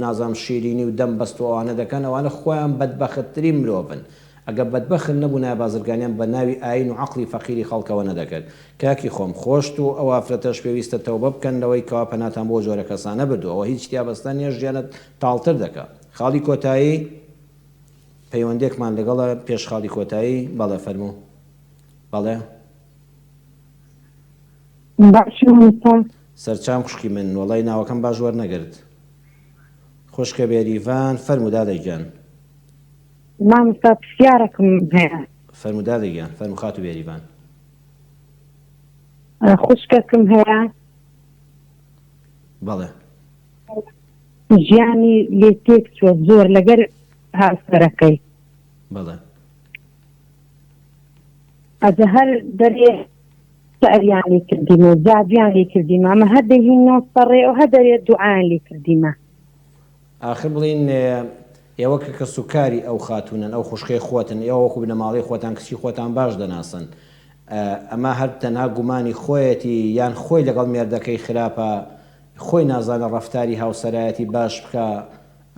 نازانم شیرینی و دەم بەست و ئەوانە دەکەن ئەوانە خۆیان بەدبەختترین مرۆڤن ئەگەر بەدبەخت نەبونایە بازرگانیان بە ناوی ئاین و عەقڵی فەقیری خەڵکەوە نەدەکرد کاکی خۆم خۆشت و ئەو ئافرەتەش پێویستە تەوبە بکەن لەوەی کەوا پەناتان بۆ جۆرە کەسانە بردوە ئەوە هیچ تیا بەستە نیە ژیانت تاڵتر دەکا خاڵی کۆتایی پەیوەندێکمان لەگەڵە پێش خاڵی کۆتایی بەڵێ فەرموو بەڵێ. باشی مامۆستا. سەرچاوم خوشکی من وەڵای ناوەکەم باش وەرنەگرت خوشکە بێریڤان فەرموو دادە گیان. مامۆستا پرسیارەکم هەیە. فەرموو دادە گیان فەرموو خاتوو بێریڤان. خوشکەکم هەیە. بەڵێ. ژیانی لێ تێک چووە زۆر لەگەر هاوسەرەکەی. بەڵێ. ئەجە هەر دەرێ سەریان لێ کردیمە و جادویان لێ کردیمە ئەمە هەر دەیهیننەوە سەر ڕێ و هەر دەرێ دوعایان لێ کردیمە. ئاخر بڵێین ئێوە کە کەسوکاری ئەو خاتوونەن، ئەو خوشکەی خۆتن، ئێوە وەکو بنەماڵەی خۆتان کچی خۆتان باش دەناسن، ئەمە هەر تەنها گومانی خۆیەتی یان خۆی لەگەڵ مێردەکەی خراپە، خۆی نازانێ ڕەفتاری هاوسەرایەتی باش بکا،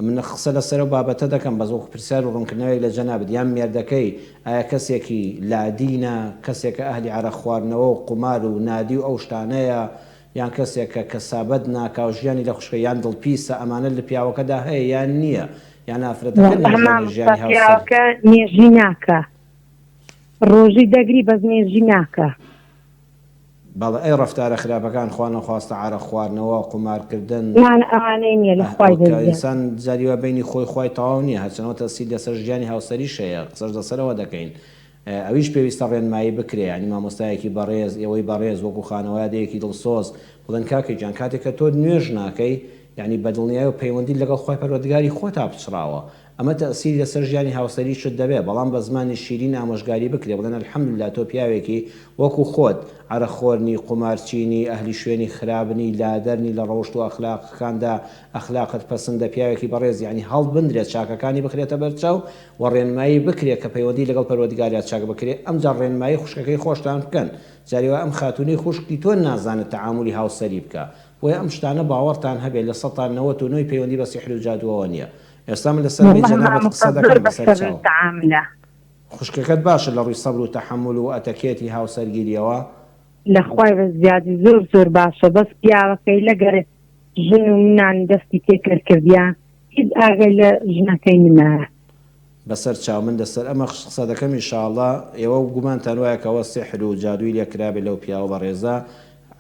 من قسە لەسەر ئەو بابەتە دەکەم بەس وەکو پرسیار و ڕوونکردنەوەیەک لە جەنابت یان مێردەکەی ئایا کەسێکی لادینە کەسێکە ئەهلی عەرەق خواردنەوە و قومار و نادی و ئەو شتانەیە یان کەسێکە کەسابەت ناکا و ژیانی لە خوشکە یان دڵپیسە ئەمانە لە پیاوەکەدا هەیە یان نییە یان ئافرەتەکە وەڵا نازانێ مامۆستا ژیانی هاوسەر پیاوەکە نوێژی ناکا ڕۆژی دەگری بەس نوێژی ناکا. بەڵێ ئەی ڕەفتارە خراپەکان خوا نەخواستە عەرەق خواردنەوە قومار کردن. نا نا ئەوانەی نیە لە خوای ئەوە بێ کە زیاد. ئینسان جاری وا بەینی خۆی خوای تەواو نیە هەرچەند ئەوە تەئسیر لەسەر ژیانی هاوسەریش هەیە قسەش لەسەر ئەوە دەکەین ئەویش پێویستە ڕێنمایی بکرێ یانی مامۆستایەکی بەڕێز ئێوەی بەڕێز وەکو خانەوادەیەکی دڵسۆز بڵێن کاکە گیان کاتێک کە تۆ نوێژ ناکەی یانی بەدڵنیایەوە پەیوەندیت لەگەڵ خوای پەروەردگاری خۆتا پچڕاوە ئەمە تەئسیری لەسەر ژیانی هاوسەریشت دەبێ، بەڵام بە زمانی شیرین ئامۆژگاری بکرێ بڵێن الحمدللە تۆ پیاوێکی وەکو خۆت، عەرەق خۆر نی، قومارچی نی، ئەهلی شوێنی خراپ نی، لادەر نی لە ڕەوشت و ئەخلاقەکاندا ئەخلاقت پەسندە، پیاوێکی بەڕێزی، یەعنی هەڵبندرێ چاکەکانی بخرێتە بەرچاو و ڕێنمایی بکرێ کە پەیوەندی لەگەڵ پەروەردگاریا چاک بکرێ، ئەمجا ڕێنمایی خوشکەکەی خۆشتان بکەن، جاری وایە ئەم خاتوونەی خوشکی تۆ نازانێ تەعامولی هاوسەری بکا، بۆیە ئەم شتانە باوەڕتان هەبێ 99% ی پەیوەندی بە سیحر و جادووەوە نییە. ئێستا من لەسەر مەی وەڵا جەنابت مامۆستا قسە زۆر دەکەم بە بەسەر سەبر چاو. تەعاملە. خوشکەکەت باشە لە ڕووی سەبر و تەحەمول و ئەتەکێتی هاوسەرگیریەوە؟ لە خوای بە زیادی زۆر زۆر باشە بەس پیاوەکەی لەگەر ژن و منانی دەستی تێکەل کردیە هیچ ئاگای لە ژنەکەی نمایە. بەسەر چاو من لەسەر ئەمە قسە دەکەم ئیشاڵا ئێوە گومانتان وایە کە ئەوە سیحر و جادووی لێ کرابێ لەو پیاوە بەڕێزە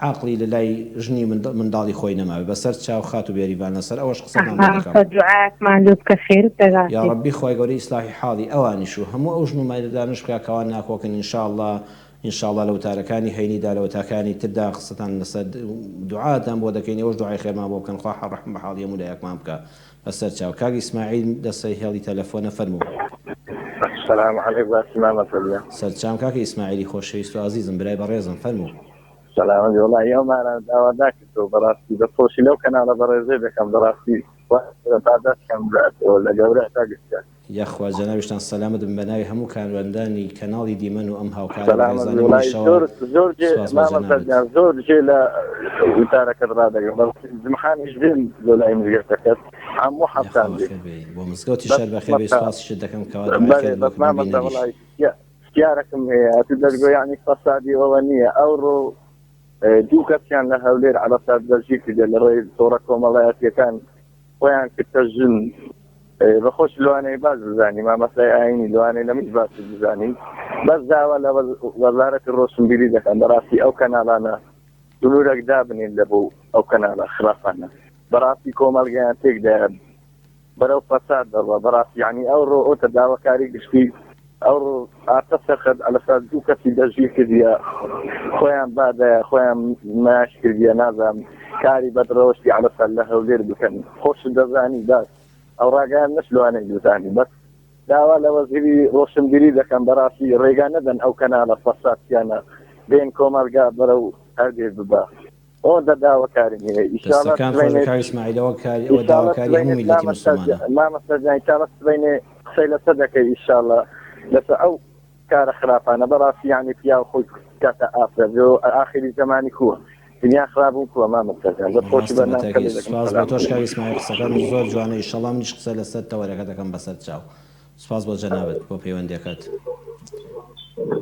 عەقڵی لە لای ژنی منداڵی خۆی نەمابێ بەسەر چاو خاتوو بێریڤان لەسەر ئەوەش قسەتان بۆ دەکەم. مامۆستا دوعایەکمان لۆ بکە خێرت دەگاتێ. یاڕەبی خوای گەورە ئیسلاحی حاڵی ئەوانیش و هەموو ئەو ژن و مێردانەش بکا کەوا ناکۆکن ان شاء اللە ان شاء اللە لە وتارەکانی هەینیدا لە وتاکانی تردا قسەتان لەسەر دوعاتان بۆ دەکەین ئێوەش دوعای خێرمان بۆ بکەن خوا ڕەحم بە حاڵی هەموو لایەکمان بکا بەسەر چاو کاک ئیسماعیل لەسەر هێڵی تەلەفۆنە فەرموو. سلام علیک باسی مامە فەرموو. سەرچاوم کاکە ئیسماعیلی خۆشەویست و ئازیزم برای بەڕێزم فەرموو. سەلامەت بی وەڵاهی ئەومانان داوا ناکردەوە بەڕاستی دەستخۆشی لەو کەناڵە بەڕێزەی دەکەم بەڕاستی پاداشتیان بداتەوە لە گەورە تا گچکە. یاخوا جەنابیشتان سەلامەت بن بەناوی هەموو کارمەندانی کەناڵی دیمەن و ئەم هاوکارە سەلامەت بی بەڕێزانەی وەڵاهی منیشەوە زۆر زۆر جێ سوپاس بۆ مامەستا جەنابت. گیان زۆر جێ لە وتارەکەت ڕادەگرم بەڕاستی جمحانیش بێم بۆ لای مزگەفتەکەت هەموو یاخوا حەفتان بێم بەخێر بێی بۆ مزگەوتیش بەس هەر بەخێر بێی مامەستا سوپاسیشت دەکەم کەوا دوعای بەلێ خێرت بۆ بەس کردم مامەستا بینەریش. وەڵاهی پرسیارەکم هەیە ئەتو دەشگۆ یەعنی فەسادی ئەوە نییە ئەوڕۆ دوو کەسیان لە هەولێر عەلەسات دەستگیر کردە لە ڕێی تۆڕە کۆمەڵایەتیەکان خۆیان کردە ژن بەخۆش لەوانەیە باش بزانی مامەسای ئاینی لەوانەیە لە منیش باش بزانی بەس داوا لە وەزارەتی ڕۆشنبیری دەکەن بەڕاستی ئەو کەناڵانە سنوورێک دابنین لە بۆ ئەو کەناڵە خراپانە بەڕاستی کۆمەڵگەیان تێکدایە بەرەو فەساد دەڕوا بەڕاستی یانی ئەوڕۆ ئۆتە داواکاری گشتی ئەوڕۆ ئاتە سەرخەت ئەلەسا دوو کەسی دەستگیر کردیە خۆیان بادایە خۆیان ماش کردیە نازانم کاری بەدڕەوشتی ئەلەسا لە هەولێر بکەن خۆشت دەزانی باس ئەو ڕاگەیان نەش لەوانەیە بزانی بەس. داوا لە وەزیری ڕۆشنبیری دەکەم بەڕاستی ڕێگا نەدەن ئەو کەناڵە فەسادچیانە بێن کۆمەڵگا بەرەو هەردێ ببا. ئەوەندە داواکاریم هەیە ئیشاڵا دەستەکان خۆش سبەینێ بێ کاک ئیسماعیل ئەوە کاری ئەوە ئیشاڵا داواکاری سبەینێ هەموو میللەتی مامەستا موسڵمانە. مامەستا جان ئیشاڵا سبەینێ قسەی لەسەر دەکەی ئیشاڵا لەسەر ئەو کارە خراپانە بەڕاستی یانی پیاو خۆی بکاتە ئافرەت لۆ ئاخری زەمانی کووە دنیا خراپ بوو کووە مامەستا جان دەست خۆشی ڕاستە بە بەرنامەکە تاکید لێ دەکەم سوپاس بۆ سلام تۆش کاک علیکم. ئیسماعیل قسەکانت زۆر جوانە ئیشەڵا منیش قسە لەسەر تەوەرەکە دەکەم بەسەر چاو سوپاس بۆ جەنابت بۆ پەیوەندیەکەت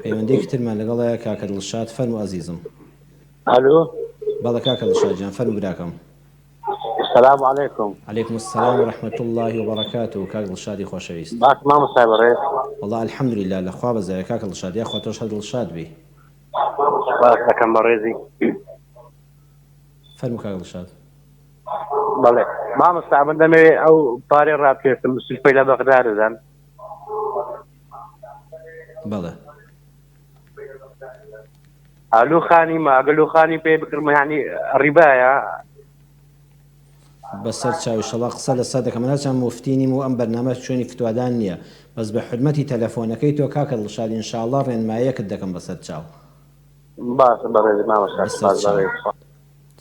پەیوەندیەکی ترمان لەگەڵایە کاکە دڵشاد فەرموو ئەزیزم. ئەلو. بەڵێ کاکە دڵشاد گیان فەرموو براکەم. سلام علیکم. علیکم السلام و رحمە اللە و بەڕەکاتو کاک دڵشادی خۆشەویست. باش مامۆستای بەڕێز. وەڵا الحمدللە لە خوا بەزایە کاکە دڵشاد یاخوا تۆش هەر دڵشاد بی. سپاست دەکەم بەڕێزی. فەرموو کاک دڵشاد. بەڵێ مامۆستا من دەمەوێ ئەو پارەی ڕابکێشم سلفەی لە بەغدا دەدەن. بەڵێ. ئالو خانی ما ئەگەر لو خانی پێ بکڕم یعنی ڕیبایە. بەسەر چاو ئیشەڵا قسە لەسەر دەکەم من هەرچەند موفتی نیم و ئەم بەرنامە شوێنی فتوادان نیە بەس بە حورمەتی تەلەفۆنەکەی تۆ کاکە دڵشاد ئینشاڵا ڕێنمایەکت دەکەم بەسەر چاو. باشە بەڕێزی مامۆستا بەسەر سوپاس چاو بەڕێز.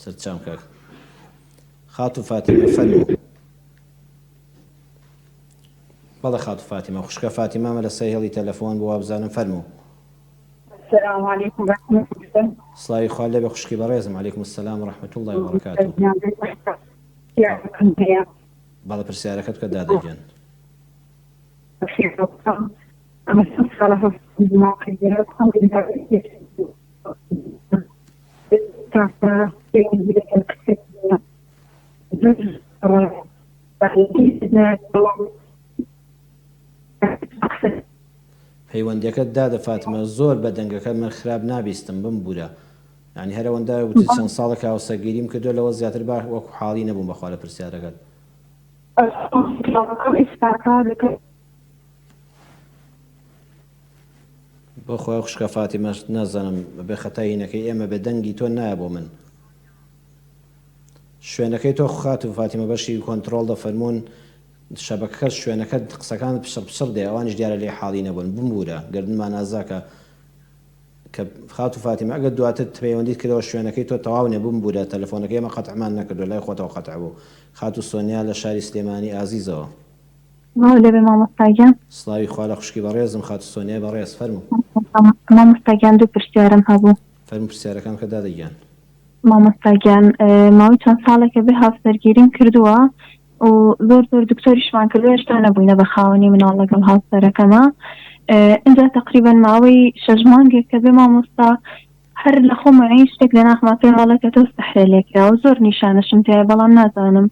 سەر چاوم کاک خاتوو فاتیمە فەرموو. بەڵێ خاتوو فاتیمە خوشکە فاتیمە ئەمە لەسەر هێڵی تەلەفۆن بوو وابزانم فەرموو. السلام علیکم رحمة الله. سڵاوی خوا لێبێ خوشکی بەڕێزم علیکم السلام و رحمة اللە و بەرەکاتو. بەڵێ پرسیارەکەت بکە دادە گیان. پەیوەندیەکەت دادە فاتمە زۆر بە دەنگەکەت من خراپ نابیستم بمبورە یانی هەر ئەوەندە وتت چەند ساڵێکە هاوسەرگیریم کردوە لەوە زیاتر با وەکو حاڵی نەبووم بەخوا لە پرسیارەکەت. بۆ خۆی خوشکە فاتیمەش نازانم بێ خەتای هینەکەی ئێمە بێ دەنگی تۆ نایە بۆ من شوێنەکەی تۆ خاتوو فاتیمە بەشی کۆنتڕۆڵ دەفەرموون شەبەکەکەت شوێنەکەت قسەکانت پچڕ پچڕ دێ ئەوانیش دیارە لێی حاڵی نەبوون بمبورە گەردنمان ئازاکە کە خاتوو فاتیمە ئەگەر دواتر پەیوەندیت کردەوە شوێنەکەی تۆ تەواو نیە بمبورە تەلەفۆنەکەی ئێمە قەتعمان نەکردوە لای خۆتەوە قەتع بوو خاتوو سۆنیا لە شاری سلێمانی ئازیزەوە. سڵاو لێبێ مامۆستا گیان. سڵاوی خوا لە خوشکی بەڕێزم خاتوو سۆنیای بەڕێز فەرموو. مامۆستا گیان دوو پرسیارم هەبوو. فەرموو پرسیارەکان بکە دادە گیان. مامۆستا گیان ماوەی چەند ساڵێکە بێ هاوسەرگیریم کردووە و زۆر زۆر دکتۆریشمان کردووە هێشتا نەبووینە بە خاوەنی مناڵ لەگەڵ هاوسەرەکەمە ئینجا تقریبا ماوەی شەش مانگێک کە بێ مامۆستا هەر لە خۆم عین شتێک لە ناخما پێم ئەڵێ کە تۆ سەحرە لێکراوە زۆر نیشانەشم تایە بەڵام نازانم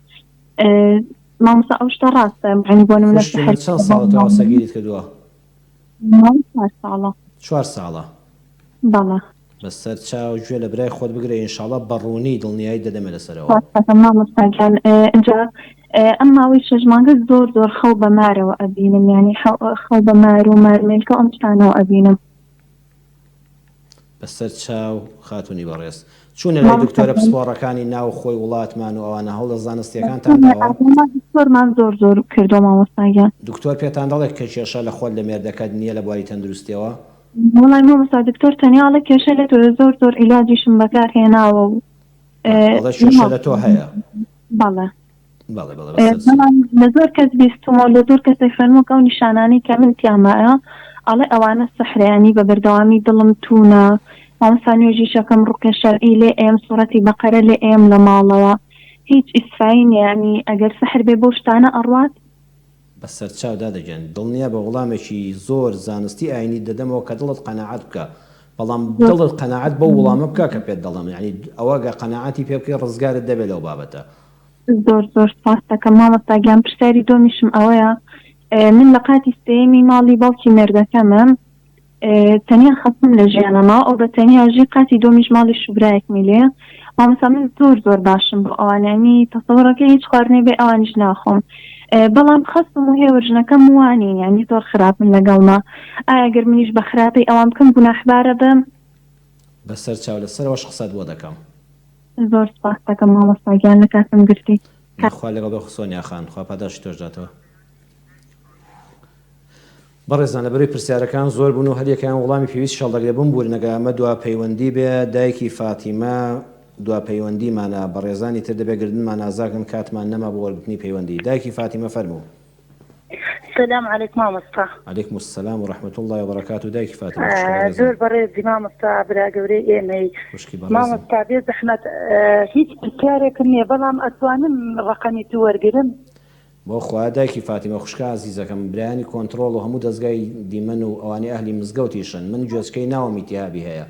مامۆستا ئەو شتە ڕاستە یعنی بۆ نمونە خوشکی من چەند ساڵە تۆ هاوسەرگیریت کردووە؟ ماوەی چوار ساڵە. چوار ساڵە؟ بەڵێ. بەسەر چاو گوێ لە برای خۆت بگرە ان شاءاللە بە ڕوونی دڵنیاییت دەدەمێ لەسەرەوە. سوپاس دەکەم مامۆستا گیان ئینجا ئەم ماوەی شەش مانگە زۆر زۆر خەو بە مارەوە ئەبینم یانی خەو بە مار و مارمێلکە و ئەم شتانەوە ئەبینم. بەسەر چاو خاتونی بەڕێز. چوونە لای مامۆستا دکتۆرە گیان. پسپۆڕەکانی ناو خۆی وڵاتمان و ئەوانە هەوڵە زانستیەکانتان داوە؟ دکتۆرمان زۆر زۆر کردوە مامۆستا گیان. دکتۆر پێتان دەڵێت کە کێشە لە خۆت لە مێردەکەت نیە لە بواری تەندروستیەوە؟ وەڵای مامۆستا دکتۆر تەنیا ئەڵێ کێشە لە تۆیە زۆر زۆر عیلاجیشم بەکار هێناوە و ئەڵێ کێشە لە تۆ هەیە؟ بەڵێ. بەڵێ بەڵێ بەسەر بەڵام لە زۆر کەس بیستومە و لە زۆر کەسێک خوێنمەوە کە ئەو نیشانانەی کە من تیامایە ئەڵێ ئەوانە سحرە یانی بە بەردەوامی دڵم توونە مامۆستا نوێژیشەکەم ڕوقیە شەرعی لێ ئەیەم سوڕەتی بەقەرە لێ ئەیەم لە ماڵەوە هیچ ئیسفایی نیە یانی ئەگەر سحر بێ بەو شتانە ئەڕوات؟ بەسەرچاو دادە گیان دڵنیابە وڵامێکی زۆر زانستی ئاینیت دەدەمەوە کە دڵت قەناعەت بکا بەڵام دڵت قەناعەت بەو وڵامە بکا کە پێت دەڵێم یانی ئەوە گەر قەناعەتی پێ بکەی ڕزگارت دەبێت لەو بابەتە. زۆر زۆر سپاست دەکەم مامۆستا گیان پرسیاری دووەمیشم ئەوەیە من لە قاتی سێیەمی ماڵی باوکی مێردەکەمم تەنیا خەسوم لە ژیانە ماوە ئەو بە تەنیا ژی قاتی دووەمیش ماڵی شوبرایەکمی لێیە مامۆستا من زۆر زۆر باشم بۆ ئەوان یانی تەسەوڕەکەی هیچ خواردنێ بێ ئەوانیش ناخۆم بەڵام خەسوم و هێوەرژنەکەم وانین یانی زۆر خراپن لەگەڵما ئایا گەر منیش بە خراپەی ئەوان بکەم گوناحبارە بم؟ بەسەر چاو لەسەرەوەش قسەت بۆ دەکەم. زۆر سوپاست دەکەم مامۆستا گیان لە کاتم گرتی. خوا لەگەڵ بێ سۆنیا خان خوا پاداشتی تۆش داتەوە. بەڕێزان لەبەرەی پرسیارەکان زۆر بوون و هەریەکەیان وەڵامی پێویستیش هەڵدەگرێ بمبورن ئەگەر ئەمە دوا پەیوەندی بێ دایکی فاتیمە دوا پەیوەندیمانە بەڕێزانی تر دەبێ گردنمان ئازاکەن کاتمان نەما بۆ وەرگرتنی پەیوەندی دایکی فاتیمە فەرموو. سلام علیک مامۆستا. علیکم السلام و رحمە اللە و بەرەکاتو دایکی فاتیمە خوشکی بەڕێزم. زۆر بەڕێزی مامۆستا برا گەورەی ئێمەی. خوشکی بەڕێزم. مامۆستا بێ زەحمەت هیچ پرسیارێکم نییە بەڵام ئەتوانم ڕەقەمی تو وەرگرم؟ بۆ خوایە دایکی فاتیمە خوشکە ئازیزەکەم برایانی کۆنتڕۆڵ و هەموو دەزگای دیمەن و ئەوانەی ئەهلی مزگەوتیشن من گوێچکەی ناوم ئیتیهابی هەیە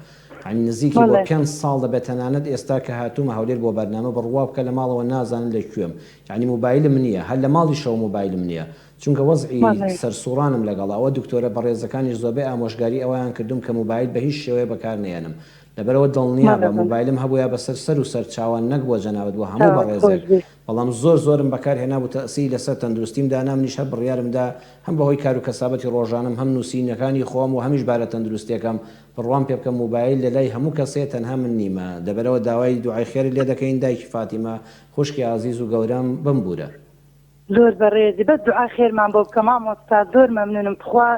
یانی نزیکی بۆ بەڵێ. پێنج ساڵ دەبێت تەنانەت ئێستا کە هاتوومە هەولێر بۆ بەرنامە بڕوا بکە لە ماڵەوە نازانن لە کوێم یانی موبایلم نییە هەر لە ماڵیشەوە موبایلم نییە چونکە وەزعی بەڵێ. سەرسوڕانم لەگەڵە ئەوە دکتۆرە بەڕێزەکانیش زۆربەی ئامۆژگاری ئەوەیان کردووم کە موبایل بە هیچ شێوەیە بەکار نەیەنم لەبەرئەوە دڵنیابە بەڵێ بەڵێ. موبایلم هەبوویا بەسەر سەر و سەر چاوان نەک بۆ جەنابت بۆ هەموو چاوت بەڕێزێک خۆش بێ. بەڵام زۆر زۆرم بەکار هێنابوو تەئسیری لەسەر تەندروستیم دانا منیش هەر بڕیارم دا هەم بەهۆی کارو کەسابەتی ڕۆژانەم هەم نوسینەکانی خۆم و هەمیش بارە تەندروستیەکەم بڕوام پێ بکە موبایل لەلای هەموو کەس هەیە تەنها من نیمە لەبەرئەوە داوای دوعای خێرت لێ دەکەین دایکی فاتیمە خوشکی ئازیز و گەورەم بمبورە. زۆر بەڕێزی بەس دوعای خێرمان بۆ بکە مامۆستا زۆر مەمنونم تخوا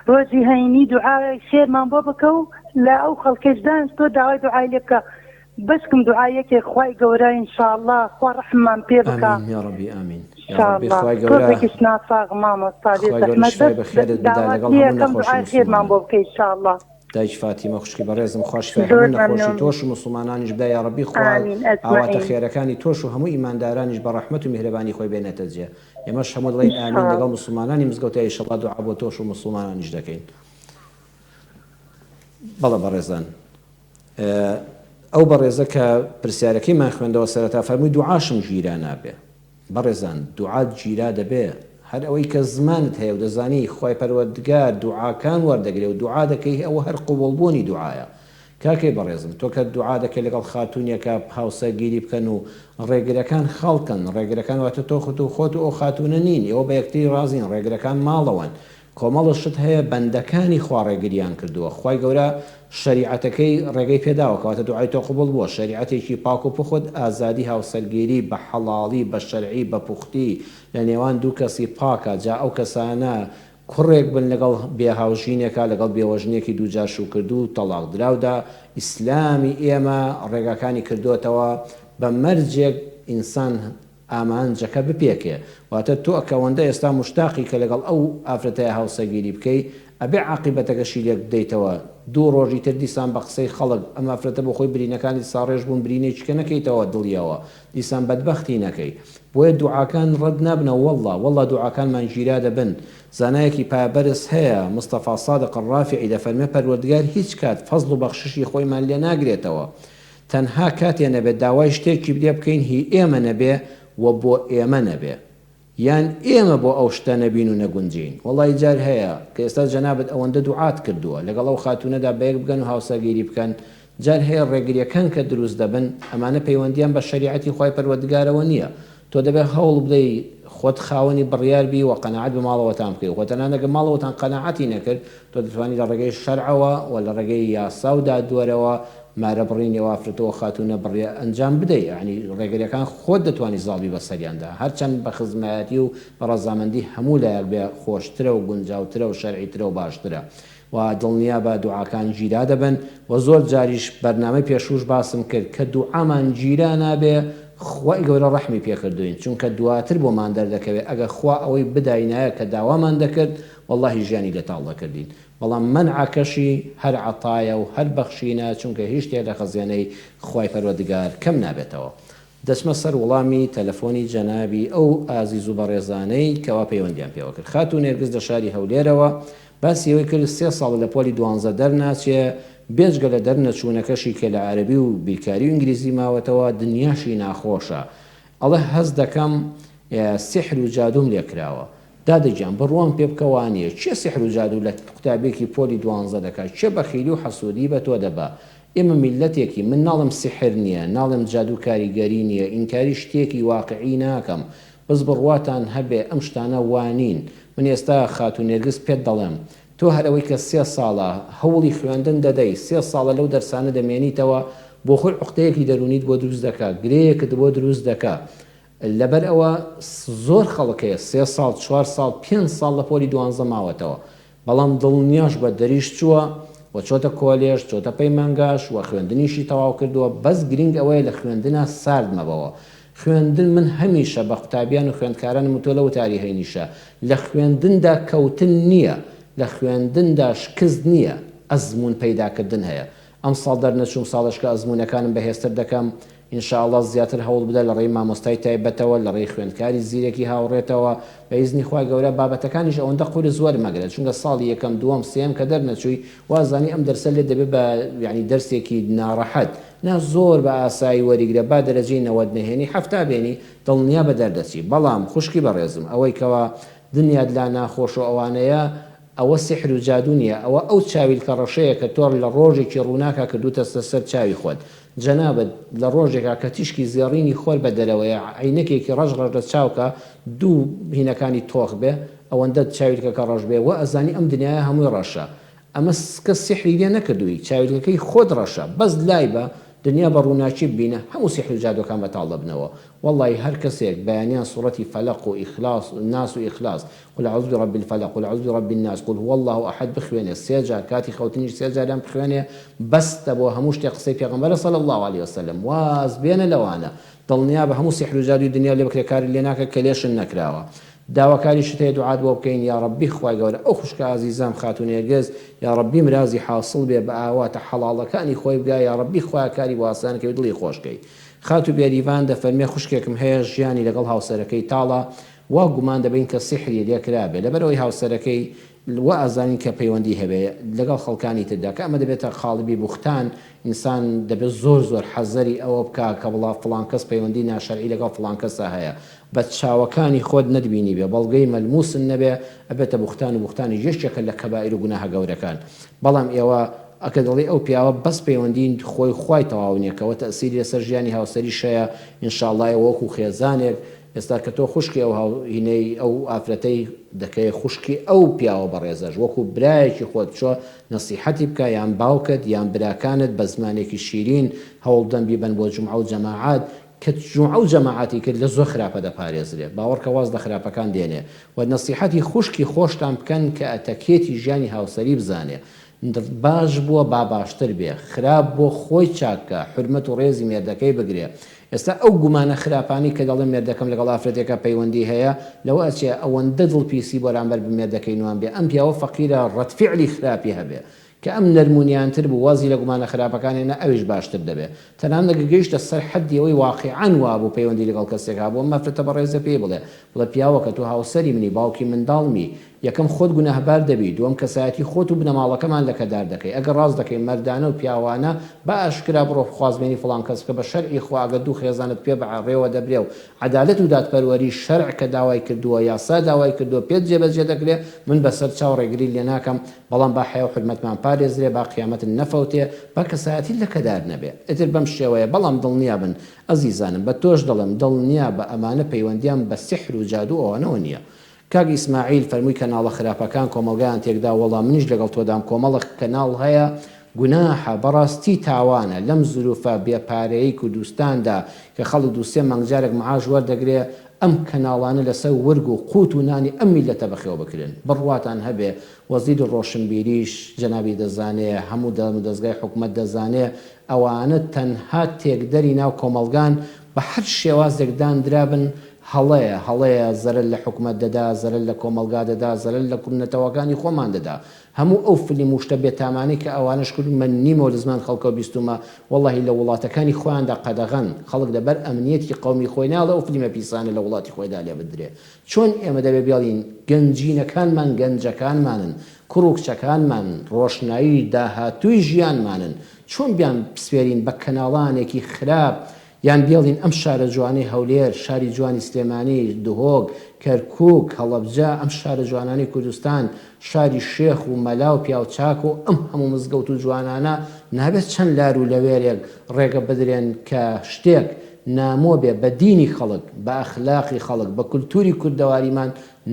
ڕۆژی هەینی دوعای خێرمان بۆ بکە و لە ئەو خەڵکەش دانیشتوە داوای دوعای لێ بکە بەشکم دوعای یەکێک خوای گەورە ان شاءاللە خوا ڕەحممان پێ بکا ئامین یاڕەبی ئامین یاڕەبی شاءاللە خوای گەورە تۆزێکیش ناساغم مامۆستا بێ خوای گەورە زەحمەت شفای بەس بەخێرت بدا داوات لەگەڵ لێ هەموو ئەکەم نەخۆشی دوعای خێرمان موسڵمانان. بۆ بکەی ان شاءاللە. دایکی فاتیمە خوشکی بەڕێزم خوا شفای زۆر هەموو نەخۆشی مەمنون. تۆش و موسڵمانانیش بدا یاڕەبی خوا آمین ئاواتە اجمعین. خێرەکانی تۆش و هەموو ئیماندارانیش بە ڕەحمەت و میهرەبانی خۆی بێنێتە جێ ئێمەش هەموو دەڵێین ان ئامین شاء لەگەڵ موسڵمانانی مزگەوتا ئیشەڵا دوعا بۆ تۆش و موسڵمانانیش دەکەین بەڵێ بەڕێزان ئەو بەڕێزە کە پرسیارەکەیمان خوێندەوە سەرەتا فەرمووی دوعاشم گیرا نابێ بەڕێزان دوعات گیرا دەبێ هەر ئەوەی کە زمانت هەیە و دەزانی خوای پەروەردگار دوعاکان وەردەگرێ و دوعا دەکەی ئەوە هەر قبوڵ بوونی دوعایە کاکەی بەڕێزم تۆ کە دوعا دەکەی لەگەڵ خاتوونێکا هاوسەرگیری بکەن و ڕێگرەکان خەڵکن ڕێگرەکان واتە تۆ خۆت و خۆت و ئەو خاتوونە نین ئێوە بە یەکتری ڕازین ڕێگرەکان ماڵەوەن کۆمەڵە شت هەیە بەندەکانی خوا ڕێگریان کردووە خوای گەورە شەریعەتەکەی ڕێگەی پێداوە کەواتە دوعای تۆ قبوڵ بووە شەریعەتێکی پاک و پوخت ئازادی هاوسەرگیری بە حەڵاڵی بە شەرعی بە پوختی لە نێوان دوو کەسی پاکە جا ئەو کەسانە کوڕێک بن لەگەڵ بێ هاوژینێکا لەگەڵ بێوەژنێکی دووجار شووکردوو و تەڵاقدراودا ئیسلامی ئێمە ڕێگاکانی کردۆتەوە بە مەرجێک ئینسان ئامانجەکە بپێکێ واتە تۆ کە ئەوەندە ئێستا موشتاقی کە لەگەڵ ئەو ئافرەتەیا هاوسەرگیری بکەی ئەبێ عاقیبەتەکەشی لێک بدەیتەوە دوو ڕۆژی تر دیسان بە قسەی خەڵک ئەم ئافرەتە بۆ خۆی برینەکانی ساڕێژ بوون برینێکی کە نەکەیتەوە دڵیەوە دیسان بەدبەختی نەکەی بۆیە دوعاکان ڕەت نابنەوە واللە واللە دوعاکانمان گیرا دەبن زانایەکی پایەبەرز هەیە مصطفی صادق الرافعی دەفەرمێ پەروەردگار هیچ کات فەزڵ و بەخششی خۆیمان لێ ناگرێتەوە تەنها کاتێ نەبێ داوای شتێکی لێ بکەین هی ئێمە نەبێ و بۆ ئێمە نەبێ یان ئێمە بۆ ئەو شتە نەبین و نەگونجێین وەڵایی جار هەیە کە ئێستا جەنابت ئەوەندە دوعات کردووە لەگەڵ ئەو خاتوونەدا بەیەک بگەن و هاوسەرگیری بکەن جار هەیە ڕێگریەکان کە دروست دەبن ئەمانە پەیوەندیان بە شەریعەتی خوای پەروەردگارەوە نییە تۆ دەبێت هەوڵ بدەی خۆت خاوەنی بڕیار بی و قەناعەت بە ماڵەوەتان بکەی خۆ تەنانەت گەر ماڵەوەتان قەناعەتی نەکرد تۆ دەتوانی لە ڕێگەی شەرعەوە و لە ڕێگەی یاسا و دادوەرەوە مارە بڕینی ئەو ئافرەتە و خاتوونە بڕیا ئەنجام بدەی یەعنی ڕێگریەکان خۆت دەتوانی زاڵ بی بەسەریاندا هەرچەند بە خزمایەتی و بە ڕەزامەندی هەموو لایەک بێ خۆشترە و گونجاوترە و شەرعیترە و باشترە و دڵنیابە دوعاکان گیرا دەبن وە زۆر جاریش بەرنامەی پێشووش باسم کرد کە دوعامان گیرا نابێ خوای گەورە ڕەحمی پێ کردوین چونکە دواتر بۆمان دەردەکەوێ ئەگەر خوا ئەوەی بداینایە کە داوامان دەکرد وەڵاهی ژیانی لێ تاڵ دەکردین بەڵام مەنعەکەشی هەر عەتایە و هەر بەخشینە چونکە هیچ شتێک لە خەزێنەی خوای پەروەردگار کەم نابێتەوە. دەچمە سەر وڵامی تەلەفۆنی جەنابی ئەو ئازیز و بەڕێزانەی کەوا پەیوەندیان پێوە کرد. خاتوو نێرگز لە شاری هەولێرەوە باسی ئەوەی کرد سێ ساڵە لە پۆلی دوانزە دەرناچێ، بێجگە لە دەرنەچوونەکەشی کە لە عەرەبی و بیرکاری و ئینگلیزی ماوەتەوە، دنیاشی ناخۆشە. ئەڵێ هەست دەکەم سیحر و جادووم لێ کراوە. دادە گیان بڕوام پێ بکە وانیە. کێ سیحر و جادوو لە قوتابیەکی پۆلی دوانزە دەکا؟ کێ بەخیلی و حەسوودی بە تۆ دەبا؟ ئێمە میللەتێکین، من ناڵێم سیحر نییە، ناڵێم جادوو کاریگەری نییە، ئینکاری شتێکی واقعی ناکەم، بەس بڕواتان هەبێ ئەم شتانە وا نین. من ئێستا خاتوو نێرگز پێت دەڵێم، تۆ هەر ئەوەی کە سێ ساڵە هەوڵی خوێندن دەدەی، سێ ساڵە لەو دەرسانە دەمێنیتەوە، بۆ خۆی عوقدەیەکی دەروونیت بۆ دروست دەکا، گرێیەکت بۆ دروست دەکا. لەبەر ئەوە زۆر خەڵک هەیە سێ ساڵ، چوار ساڵ، پێنج ساڵ لە پۆلی دوانزە ماوەتەوە. بەڵام دڵنیاش بە دەریش چووە و چۆتە کۆلێژ چۆتە پەیمانگاش و خوێندنیشی تەواو کردووە بەس گرینگ ئەوەیە لە خوێندنا سارد مەبەوە خوێندن من هەمیشە بە قوتابیان و خوێندکارانم وتوە لە وتاری هەینیشا لە خوێندندا کەوتن نییە لە خوێندندا شکست نییە ئەزموون پەیداکردن هەیە ئەمساڵ دەرنەچووم ساڵێشکە ئەزموونەکانم بەهێزتر دەکەم ان شاء اللە زیاتر هەوڵ بدە لە ڕێی مامۆستای تایبەتەوە لە ڕێی خوێندکاری زیرەکی هاوڕێتەوە بە ئیزنی خوای گەورە بابەتەکانیش ئەوەندە قورس وەرمەگرە چونکە ساڵی یەکەم دووەم سێیەم کە دەرنەچووی وازانی ئەم دەرسە لێت دەبێ بە یانی دەرسێکی ناڕەحەت نا زۆر بە ئاسایی وەریگرە با دەرەجەی 90 نەهێنی 70 بێنی دڵنیابە دەردەچی بەڵام خوشکی بەڕێزم ئەوەی کەوا دنیات لا ناخۆش و ئەوانەیە ئەوە سیحر و جادوو نییە، ئەوە ئەو چاویلکە ڕەشەیە کە تۆ لە ڕۆژێکی ڕووناکا کردووتەسە سەر چاوی خۆت. جەنابت لە ڕۆژێکا کە تیشکی زێڕینی خۆر بە دەرەوەیە، عەینەکێکی ڕەش ڕەش لە چاوکە، دوو هینەکانی تۆخ بێ، ئەوەندە چاویلکەکە ڕەش بێ، وا ئەزانی ئەم دنیایە هەمووی ڕەشە. ئەمە کەس سیحری لێ نەکردووی، چاویلکەکەی خۆت ڕەشە، بەس لایبە، دنیا بە ڕووناکی ببینە، هەموو سیحر و جادووەکان بەتاڵ دەبنەوە. وەڵڵاهی هەر کەسێک بەیانیان سوڕەتی فەلەق و ئیخلاص ناس و ئیخلاص، قل اعوذ برب الفلق قل اعوذ برب الناس قل هو اللە احد بخوێنێ سێ جار کاتی خەوتنیش سێ جاریان بخوێنێ بەستە بۆ هەموو شتێک قسەی پێغەمبەرە صلی اللە علیە وسلم واز بێنە لەوانە دڵنیابە هەموو سیحر و جادوی دنیا لێ بکرێ کاری لێ ناکە کە لێشن نەکراوە داواکاریشت هەیە دوعات بۆ بکەین یاڕەبی خوای گەورە ئەو خوشکە ئازیزەم خاتوو نێرگز یاڕەبی مرازی حاسڵ بێ بە ئاواتە حەڵاڵەکانی خۆی بگا یاڕەبی خوایە کاری بۆ ئاسان کەی و دڵی خۆش کەی خاتوو بێریڤان دەفەرمێ خوشکێکم هەیە ژیانی لەگەڵ هاوسەرەکەی تاڵە وا گومان دەبەین کە سیحری لێ کرابێ لەبەرئەوەی هاوسەرەکەی وا ئەزانین کە پەیوەندی هەبێ لەگەڵ خەڵکانی تردا کە ئەمە دەبێتە قاڵبی بوختان ئینسان دەبێ زۆر زۆر حەزەری ئەوە بکا کە بڵا فڵان کەس پەیوەندی ناشەرعی لەگەڵ فڵان کەسا هەیە بە چاوەکانی خۆت نەتبینیبێ بەڵگەی مەلموست نەبێ ئەبێتە بوختان و بوختانیش یەکێکە لە کەبائیر و گوناهە گەورەکان بەڵام ئێوە ئەکە دەڵێی ئەو پیاوە بەس پەیوەندی خۆی خوای تەواو نیە کەوە تەئسیری لەسەر ژیانی هاوسەریش هەیە ان شاء اللە ئێوە وەکو خێزانێک ئێستا کە تۆ خوشکی ئەو هاو هینەی ئەو ئافرەتەی دەکەی خوشکی ئەو پیاوە بەڕێزەش وەکو برایەکی خۆت بچۆ نەسیحەتی بکە یان باوکت یان براکانت بە زمانێکی شیرین هەوڵبدەن بیبەن بۆ جومعە و جەماعەت کە جومعە و جەماعەتی کرد لە زۆر خراپە دەپارێزرێ باوەڕکە واز لە خراپەکان دێنێ و نەسیحەتی خوشکی خۆشتان بکەن کە ئەتەکێتی ژیانی هاوسەری بزانێ باش بووە با باشتر بێ خراپ بووە خۆی چاک کا حورمەت و ڕێزی مێردەکەی بگرێ ئێستا ئەو گومانە خراپانەی کە دەڵێ مێردەکەم لەگەڵ ئافرەتێکا پەیوەندی هەیە لەوە ئەچێ ئەوەندە دڵ پیسی بەرامبەر بە مێردەکەی نوان بێ ئەم پیاوە فەقیرە ڕەد فیعلی خراپی هەبێ کە ئەم نەرم و نیانتر بوو وازی لە گومانە خراپەکان هێنا ئەویش باشتر دەبێ تەنانەت گە گەیشتە سەر حەدی ئەوەی واقیعەن وابوو پەیوەندی لەگەڵ کەسێک هەبوو ئەم ئافرەتە بەڕێزە پێی بڵێ بڵێ پیاوەکە تۆ هاوسەری منی باوکی منداڵمی یەکەم خۆت گوناهبار دەبی، دووەم کەسایەتی خۆت و بنەماڵەکەمان لەکەدار دەکەی، ئەگەر ڕاست دەکەی مەردانە و پیاوانە بە ئاشکرا بڕۆ خوازبێنی فڵان کەس بکە بە شەرعی خوا ئەگەر دوو خێزانت پێ بە ڕێوە دەبرێ و عەدالەت و دادپەروەری شەرع کە داوای کردووە یاسا داوای کردووە پێت جێبەجێ دەکرێ من بەسەر چاو ڕێگریت لێ ناکەم بەڵام با حەیا و حورمەتمان پارێزرێ با قیامەتت نەفەوتێ با کەسایەتیت لەکەدار نەبێ ئیتر بەم شێوەیە بەڵام دڵنیابن ئەزیزانم بە تۆش دەڵێم دڵنیابە ئەمانە پەیوەندیان بە سیحر و جادوو ئەوانەوە نیە کاک ئیسماعیل فەرمووی کەناڵە خراپەکان کۆمەڵگایان تێکدا وەڵا منیش لەگەڵ تۆدام کۆمەڵک کەناڵ هەیە گوناحە بەڕاستی تاوانە لەم زروفە بێ پارەیەی کوردستاندا کە خەڵک دوو سێ مانگ جارێک معاش وەردەگرێ ئەم کەناڵانە لەسەر ورگ و قوت و نانی ئەم میللەتە بەخێو بکرێن بڕواتان هەبێ وەزیری ڕۆشنبیریش جەنابی دەزانێ هەموو دامودەزگای حکومەت دەزانێ ئەوانە تەنها تێکدەری ناو کۆمەڵگان بە هەر شێوازێک داندرابن هەڵەیە، هەڵەیە، زەرەر لە حکومەت دەدا، زەرەر لە کۆمەڵگا دەدا، زەرەر لە نەتەوەکانی خۆمان دەدا. هەموو ئەو فلیم و شتە بێتامانەی کە ئەوانەش کردوون من نیمەوە لە زمان خەڵکەوە بیستوومە، وەڵاهی لە وڵاتەکانی خۆیاندا قەدەغەن، خەڵک لەبەر ئەمنیەتی قەومی خۆی نایەڵێ ئەو فلیمە پیسانە لە وڵاتی خۆیدا لێ بدرێ. چۆن ئێمە دەبێ بێڵین گەنجینەکانمان گەنجەکانمانن، کوڕ و کچەکانمان ڕۆشنایی داهاتووی ژیانمانن، چۆن بیان بسپێرین بە کەناڵانێکی خراپ یان بێڵین ئەم شارە جوانەی هەولێر، شاری جوانی سلێمانی، دهۆک، کەرکوک، هەڵەبجە، ئەم شارە جوانانەی کوردستان، شاری شێخ و مەلا و پیاوچاک و ئەم هەموو مزگەوت و جوانانە، نابێت چەند لار و لەوێرێک ڕێگە بدرێن کە شتێک نامۆ بێ بە دینی خەڵک، بە ئەخلاقی خەڵک، بە کولتوری کوردەواریمان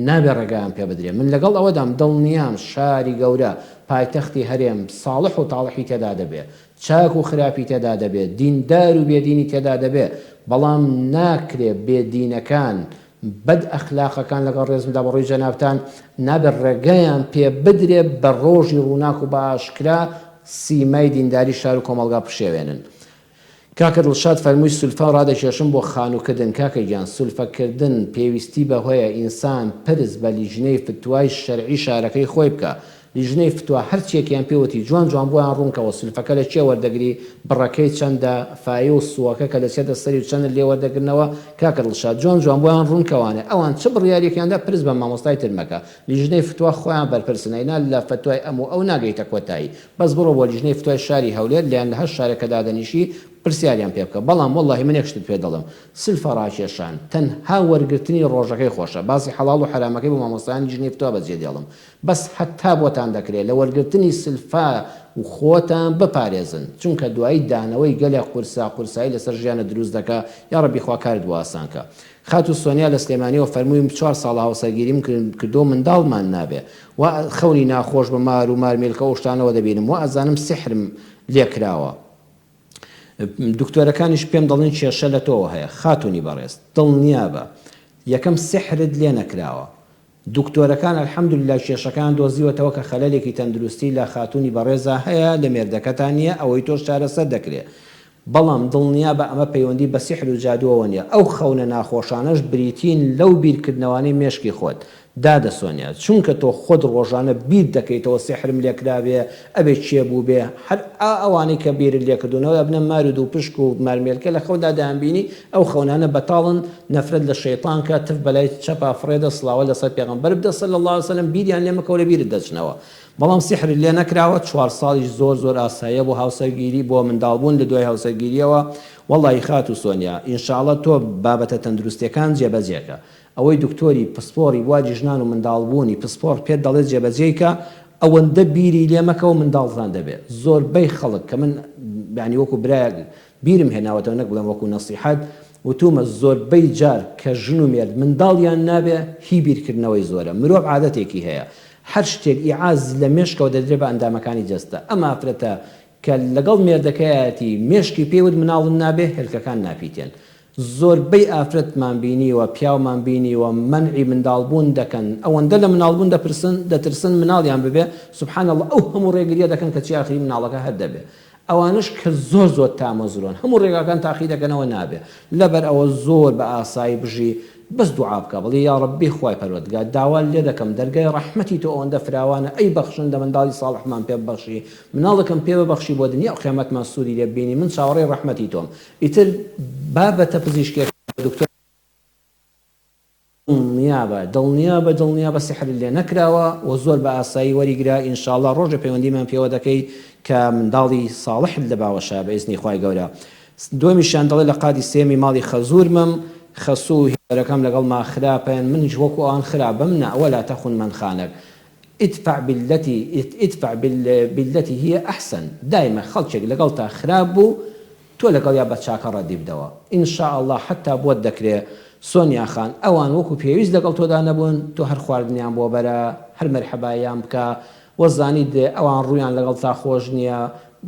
نابێ ڕێگایان پێ بدرێ. من لەگەڵ ئەوەدام دڵنیام شاری گەورە، پایتەختی هەرێم، ساڵح و تاڵحی تێدا دەبێ. چاک و خراپی تێدا دەبێ، دیندار و بێدینی تێدا دەبێ، بەڵام ناکرێ بێدینەکان بەد ئەخلاقەکان لەگەڵ ڕێزمدا بە ڕووی جەنابتان نابێت ڕێگەیان پێ بدرێ بە ڕۆژی ڕووناک و بە ئاشکرا سیمای دینداری شار و کۆمەڵگا بشێوێنن. کاکە دڵشاد فەرمووی سولفە ڕادەکێشم بۆ خانوو کردن کاکە گیان سولفە کردن پێویستی بەوەیە ئینسان پرس بە لیژنەی فتوای شەرعی شارەکەی خۆی بکا لیژنەی فتوا هەرچیەکیان پێ وتی جوان جوان بۆیان ڕوون کەوە سولفەکە لە کێ وەردەگری بڕەکەی چەندە فایە و سووەکە کە دەچێتە سەری و چەندت لێ وەردەگرنەوە کاکە دڵشاد جوان جوان بۆیان ڕوون کەوانێ ئەوان چ بڕیاریەکیان دا پرس بە مامۆستای تر مەکە لیژنەی فتوا خۆیان بەرپرسن ئەینا لە فتوای ئەم و ئەو ناگەیتە کۆتایی بەس بڕۆ بۆ لیژنەی فتوای شاری هەولێر لیان لە هەر شارێک کە دادەنیشی پرسیاریان پێ بکە بەڵام وەڵاهی من یەک شتت پێ دەڵێم سلفە ڕاکێشان تەنها وەرگرتنی ڕۆژەکەی خۆشە باسی حەڵاڵ و حەرامەکەی بۆ مامۆستایانی لیژنەی فتوا بەجێ دێڵم بەس هەتا بۆتان دەکرێ لە وەرگرتنی سلفە خۆتان بپارێزن چونکە دوایی دانەوەی گەلێک قورسە قورسایی لەسەر ژیانت دروست دەکا یاڕەبی خوا کارت بۆ ئاسان کە خاتوو سۆنیا لە سلێمانیەوە فەرمووی چوار ساڵە هاوسەرگیریم کردووە منداڵمان نابێ وا خەونی ناخۆش بە مار و مارمێلکە ئەو شتانەوە دەبینم وا ئەزانم سیحرم لێکراوە دکتۆرەکانیش پێم دەڵێن کێشە لە تۆوە هەیە خاتوونی بەڕێز دڵنیابە یەکەم سیحرت لێ نەکراوە دکتۆرەکان الحمدللە کێشەکەیان دۆزیوەتەوە کە خەلەلێکی تەندروستی لە خاتوونی بەڕێزا هەیە لە مێردەکەتا نیە ئەوەی تۆش چارەسەر دەکرێ بەڵام دڵنیابە ئەمە پەیوەندی بە سیحر و جادووەوە نیە ئەو خەونە ناخۆشانەش بریتین لەو بیرکردنەوانەی مێشکی خۆت دادە سۆنیا چونکە تۆ خۆت ڕۆژانە بیر دەکەیتەوە سیحرم لێکرابێ ئەبێ کێ بووبێ هەر ئا ئەوانەی کە بیرت لێکردوونەوە ئەبنە مار و دووپشک و مارمێلکە لە خەودا دەیانبینی ئەو خەونانە بەتاڵن نەفرەت لە شەیتان کە تف بەلای چەپا فڕێدە سڵاوە لەسەر پێغەمبەر بدە صلی اللە علیە وسلم بیریان لێ مەکەوە لە بیرت دەچنەوە بەڵام سیحرت لێ نەکراوە چوار ساڵیش زۆر زۆر ئاساییە بۆ هاوسەرگیری بۆ منداڵ بوون لە دوای هاوسەرگیریەوە وەڵاهی خاتوو سۆنیا ان شاء اللە تۆ بابەتە تەندروستیەکان جێبەجێکە ئەوەی دکتۆری پسپۆڕی بواری ژنان و منداڵ بوونی پسپۆڕ پێت دەڵێت جێبەجێی کە ئەوەندە بیری لێ مەکەوە منداڵتان دەبێ زۆربەی خەڵک کە من یانی وەکو برایەک بیرم هێناوەتەوە نەک بڵێم وەکو نەسیحەت وتومە زۆربەی جار کە ژن و مێرد منداڵیان نابێ هی بیرکردنەوەی زۆرە مرۆڤ عادەتێکی هەیە هەر شتێک ئیعاز لە مێشکەوە دەدرێ بە ئەندامەکانی جەستە ئەم ئافرەتە کە لەگەڵ مێردەکەیەتی مێشکی پێی وت مناڵم نابێ هێلکەکان ناپیتێن زۆربەی ئافرەتمان بینیوە پیاومان بینیوە مەنعی منداڵ بوون دەکەن ئەوەندە لە مناڵ بوون دەپرسن دەترسن مناڵیان ببێ سبحان اللە ئەو هەموو ڕێگریە دەکەن کەچی ئاخری مناڵەکە هەر دەبێ ئەوانەش کە زۆر زۆر تامەزرۆن هەموو ڕێگاکان تاقی دەکەنەوە نابێ لەبەر ئەوە زۆر بە ئاسایی بژی بەس دوعا بکە بڵێ یاڕەبی خوای پەروەردگار داوات لێ دەکەم دەرگای ڕەحمەتی تۆ ئەوەندە فراوانە ئەی بەخشندە منداڵی ساڵحمان پێ ببەخشی مناڵێکم پێ ببەخشی بۆ دنیا و قیامەتمان سوودی لێ ببینی من چاوەڕێی ڕەحمەتی تۆم ئیتر بابەتە پزیشکیەکان دکتۆر دڵنیابە دڵنیابە دڵنیابە سحرت لێ نەکراوە وە زۆر بە ئاسایی وەریگرە ان شاء اللە ڕۆژێ پەیوەندیمان پێوە دەکەی کە منداڵی ساڵحت لە باوەشە بە ئیزنی خوای گەورە دووەمیشیان دەڵێ لە قاتی سێیەمی ماڵی خەزورمم خەسوو و هێوەرەکەم لەگەڵما خراپن منیش وەکو ئەوان خراپم نا ولا تخن من خانک ادفع بالتی ادفع بالتی هی احسن دایمە خەڵکێک لەگەڵتا خراپ بوو تۆ لەگەڵیا بە چاکە ڕەدی بدەوە ان شاء اللە حەتا بۆت دەکرێ سۆنیا خان ئەوان وەکو پێویست لەگەڵ تۆدا نەبوون تۆ هەر خواردنیان بۆ بەرە هەر مەرحەباییان بکە وە زانیت ئەوان ڕوویان لەگەڵتا خۆش نیە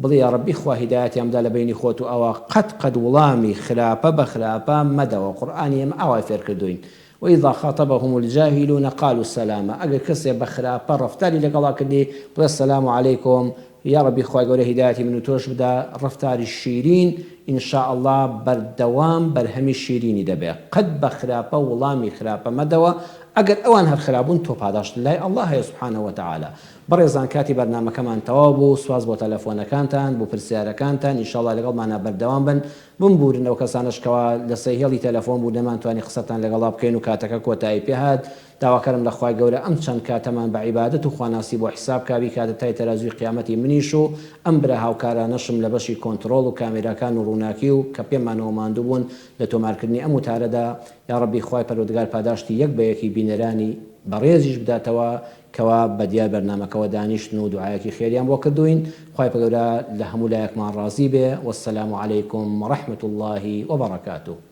بڵێ یاڕەبی خوا هیدایەتیان بدا لە بەینی خۆت و ئەوە قەت قەت وڵامی خراپە بە خراپە مەدەوە قورئانی ئێمە ئاوای فێرکردووین وإذا خاطبهم الجاهلون قالوا سلاما ئەگەر کەسێ بە خراپە ڕەفتاری لەگەڵا کردی بڵێ السلام علیکم یاڕەبی خوای گەورە هیدایەتی من و تۆش بدا ڕەفتاری شیرین ان شاء اللە بەردەوام بەرهەمی شیرینی دەبێ قەت بە خراپە وڵامی خراپە مەدەوە ئەگەر ئەوان هەر خراپ بوون تۆ پاداشتت لای اللە هەیە سبحانە وتعالی بەڕێزان کاتی بەرنامەکەمان تەواو بوو سوپاس بۆ تەلەفۆنەکانتان بۆ پرسیارەکانتان ان شاء اللە لەگەڵمانا بەردەوام بن بمبورن ئەو کەسانەش کەوا لەسەر هێڵی تەلەفۆن بوون نەمانتوانی قسەتان لەگەڵا بکەین و کاتەکە کۆتایی پێهات داواکارم لە خوای گەورە ئەم چەند کاتەمان بە عیبادەت و خواناسی بۆ حیساب کا بیکاتە تای تەرازووی قیامەتی منیش و ئەم برا هاوکارانەشم لە بەشی کۆنتڕۆڵ و کامێراکان و ڕووناکی و کە پێمانەوە ماندوو بوون لە تۆمارکردنی ئەم وتارەدا یاڕەبی خوای پەروەردگار پاداشتی یەک بە یەکی بینەرانی بەڕێزیش بداتەوە کەوا بە دیار بەرنامەکەوە دانیشتن و دوعایەکی خێریان بۆ کردووین خوای پگەورە لە هەموو لایەکمان ڕازی بێ والسلام علیکم ورحمة اللە وبرکاته.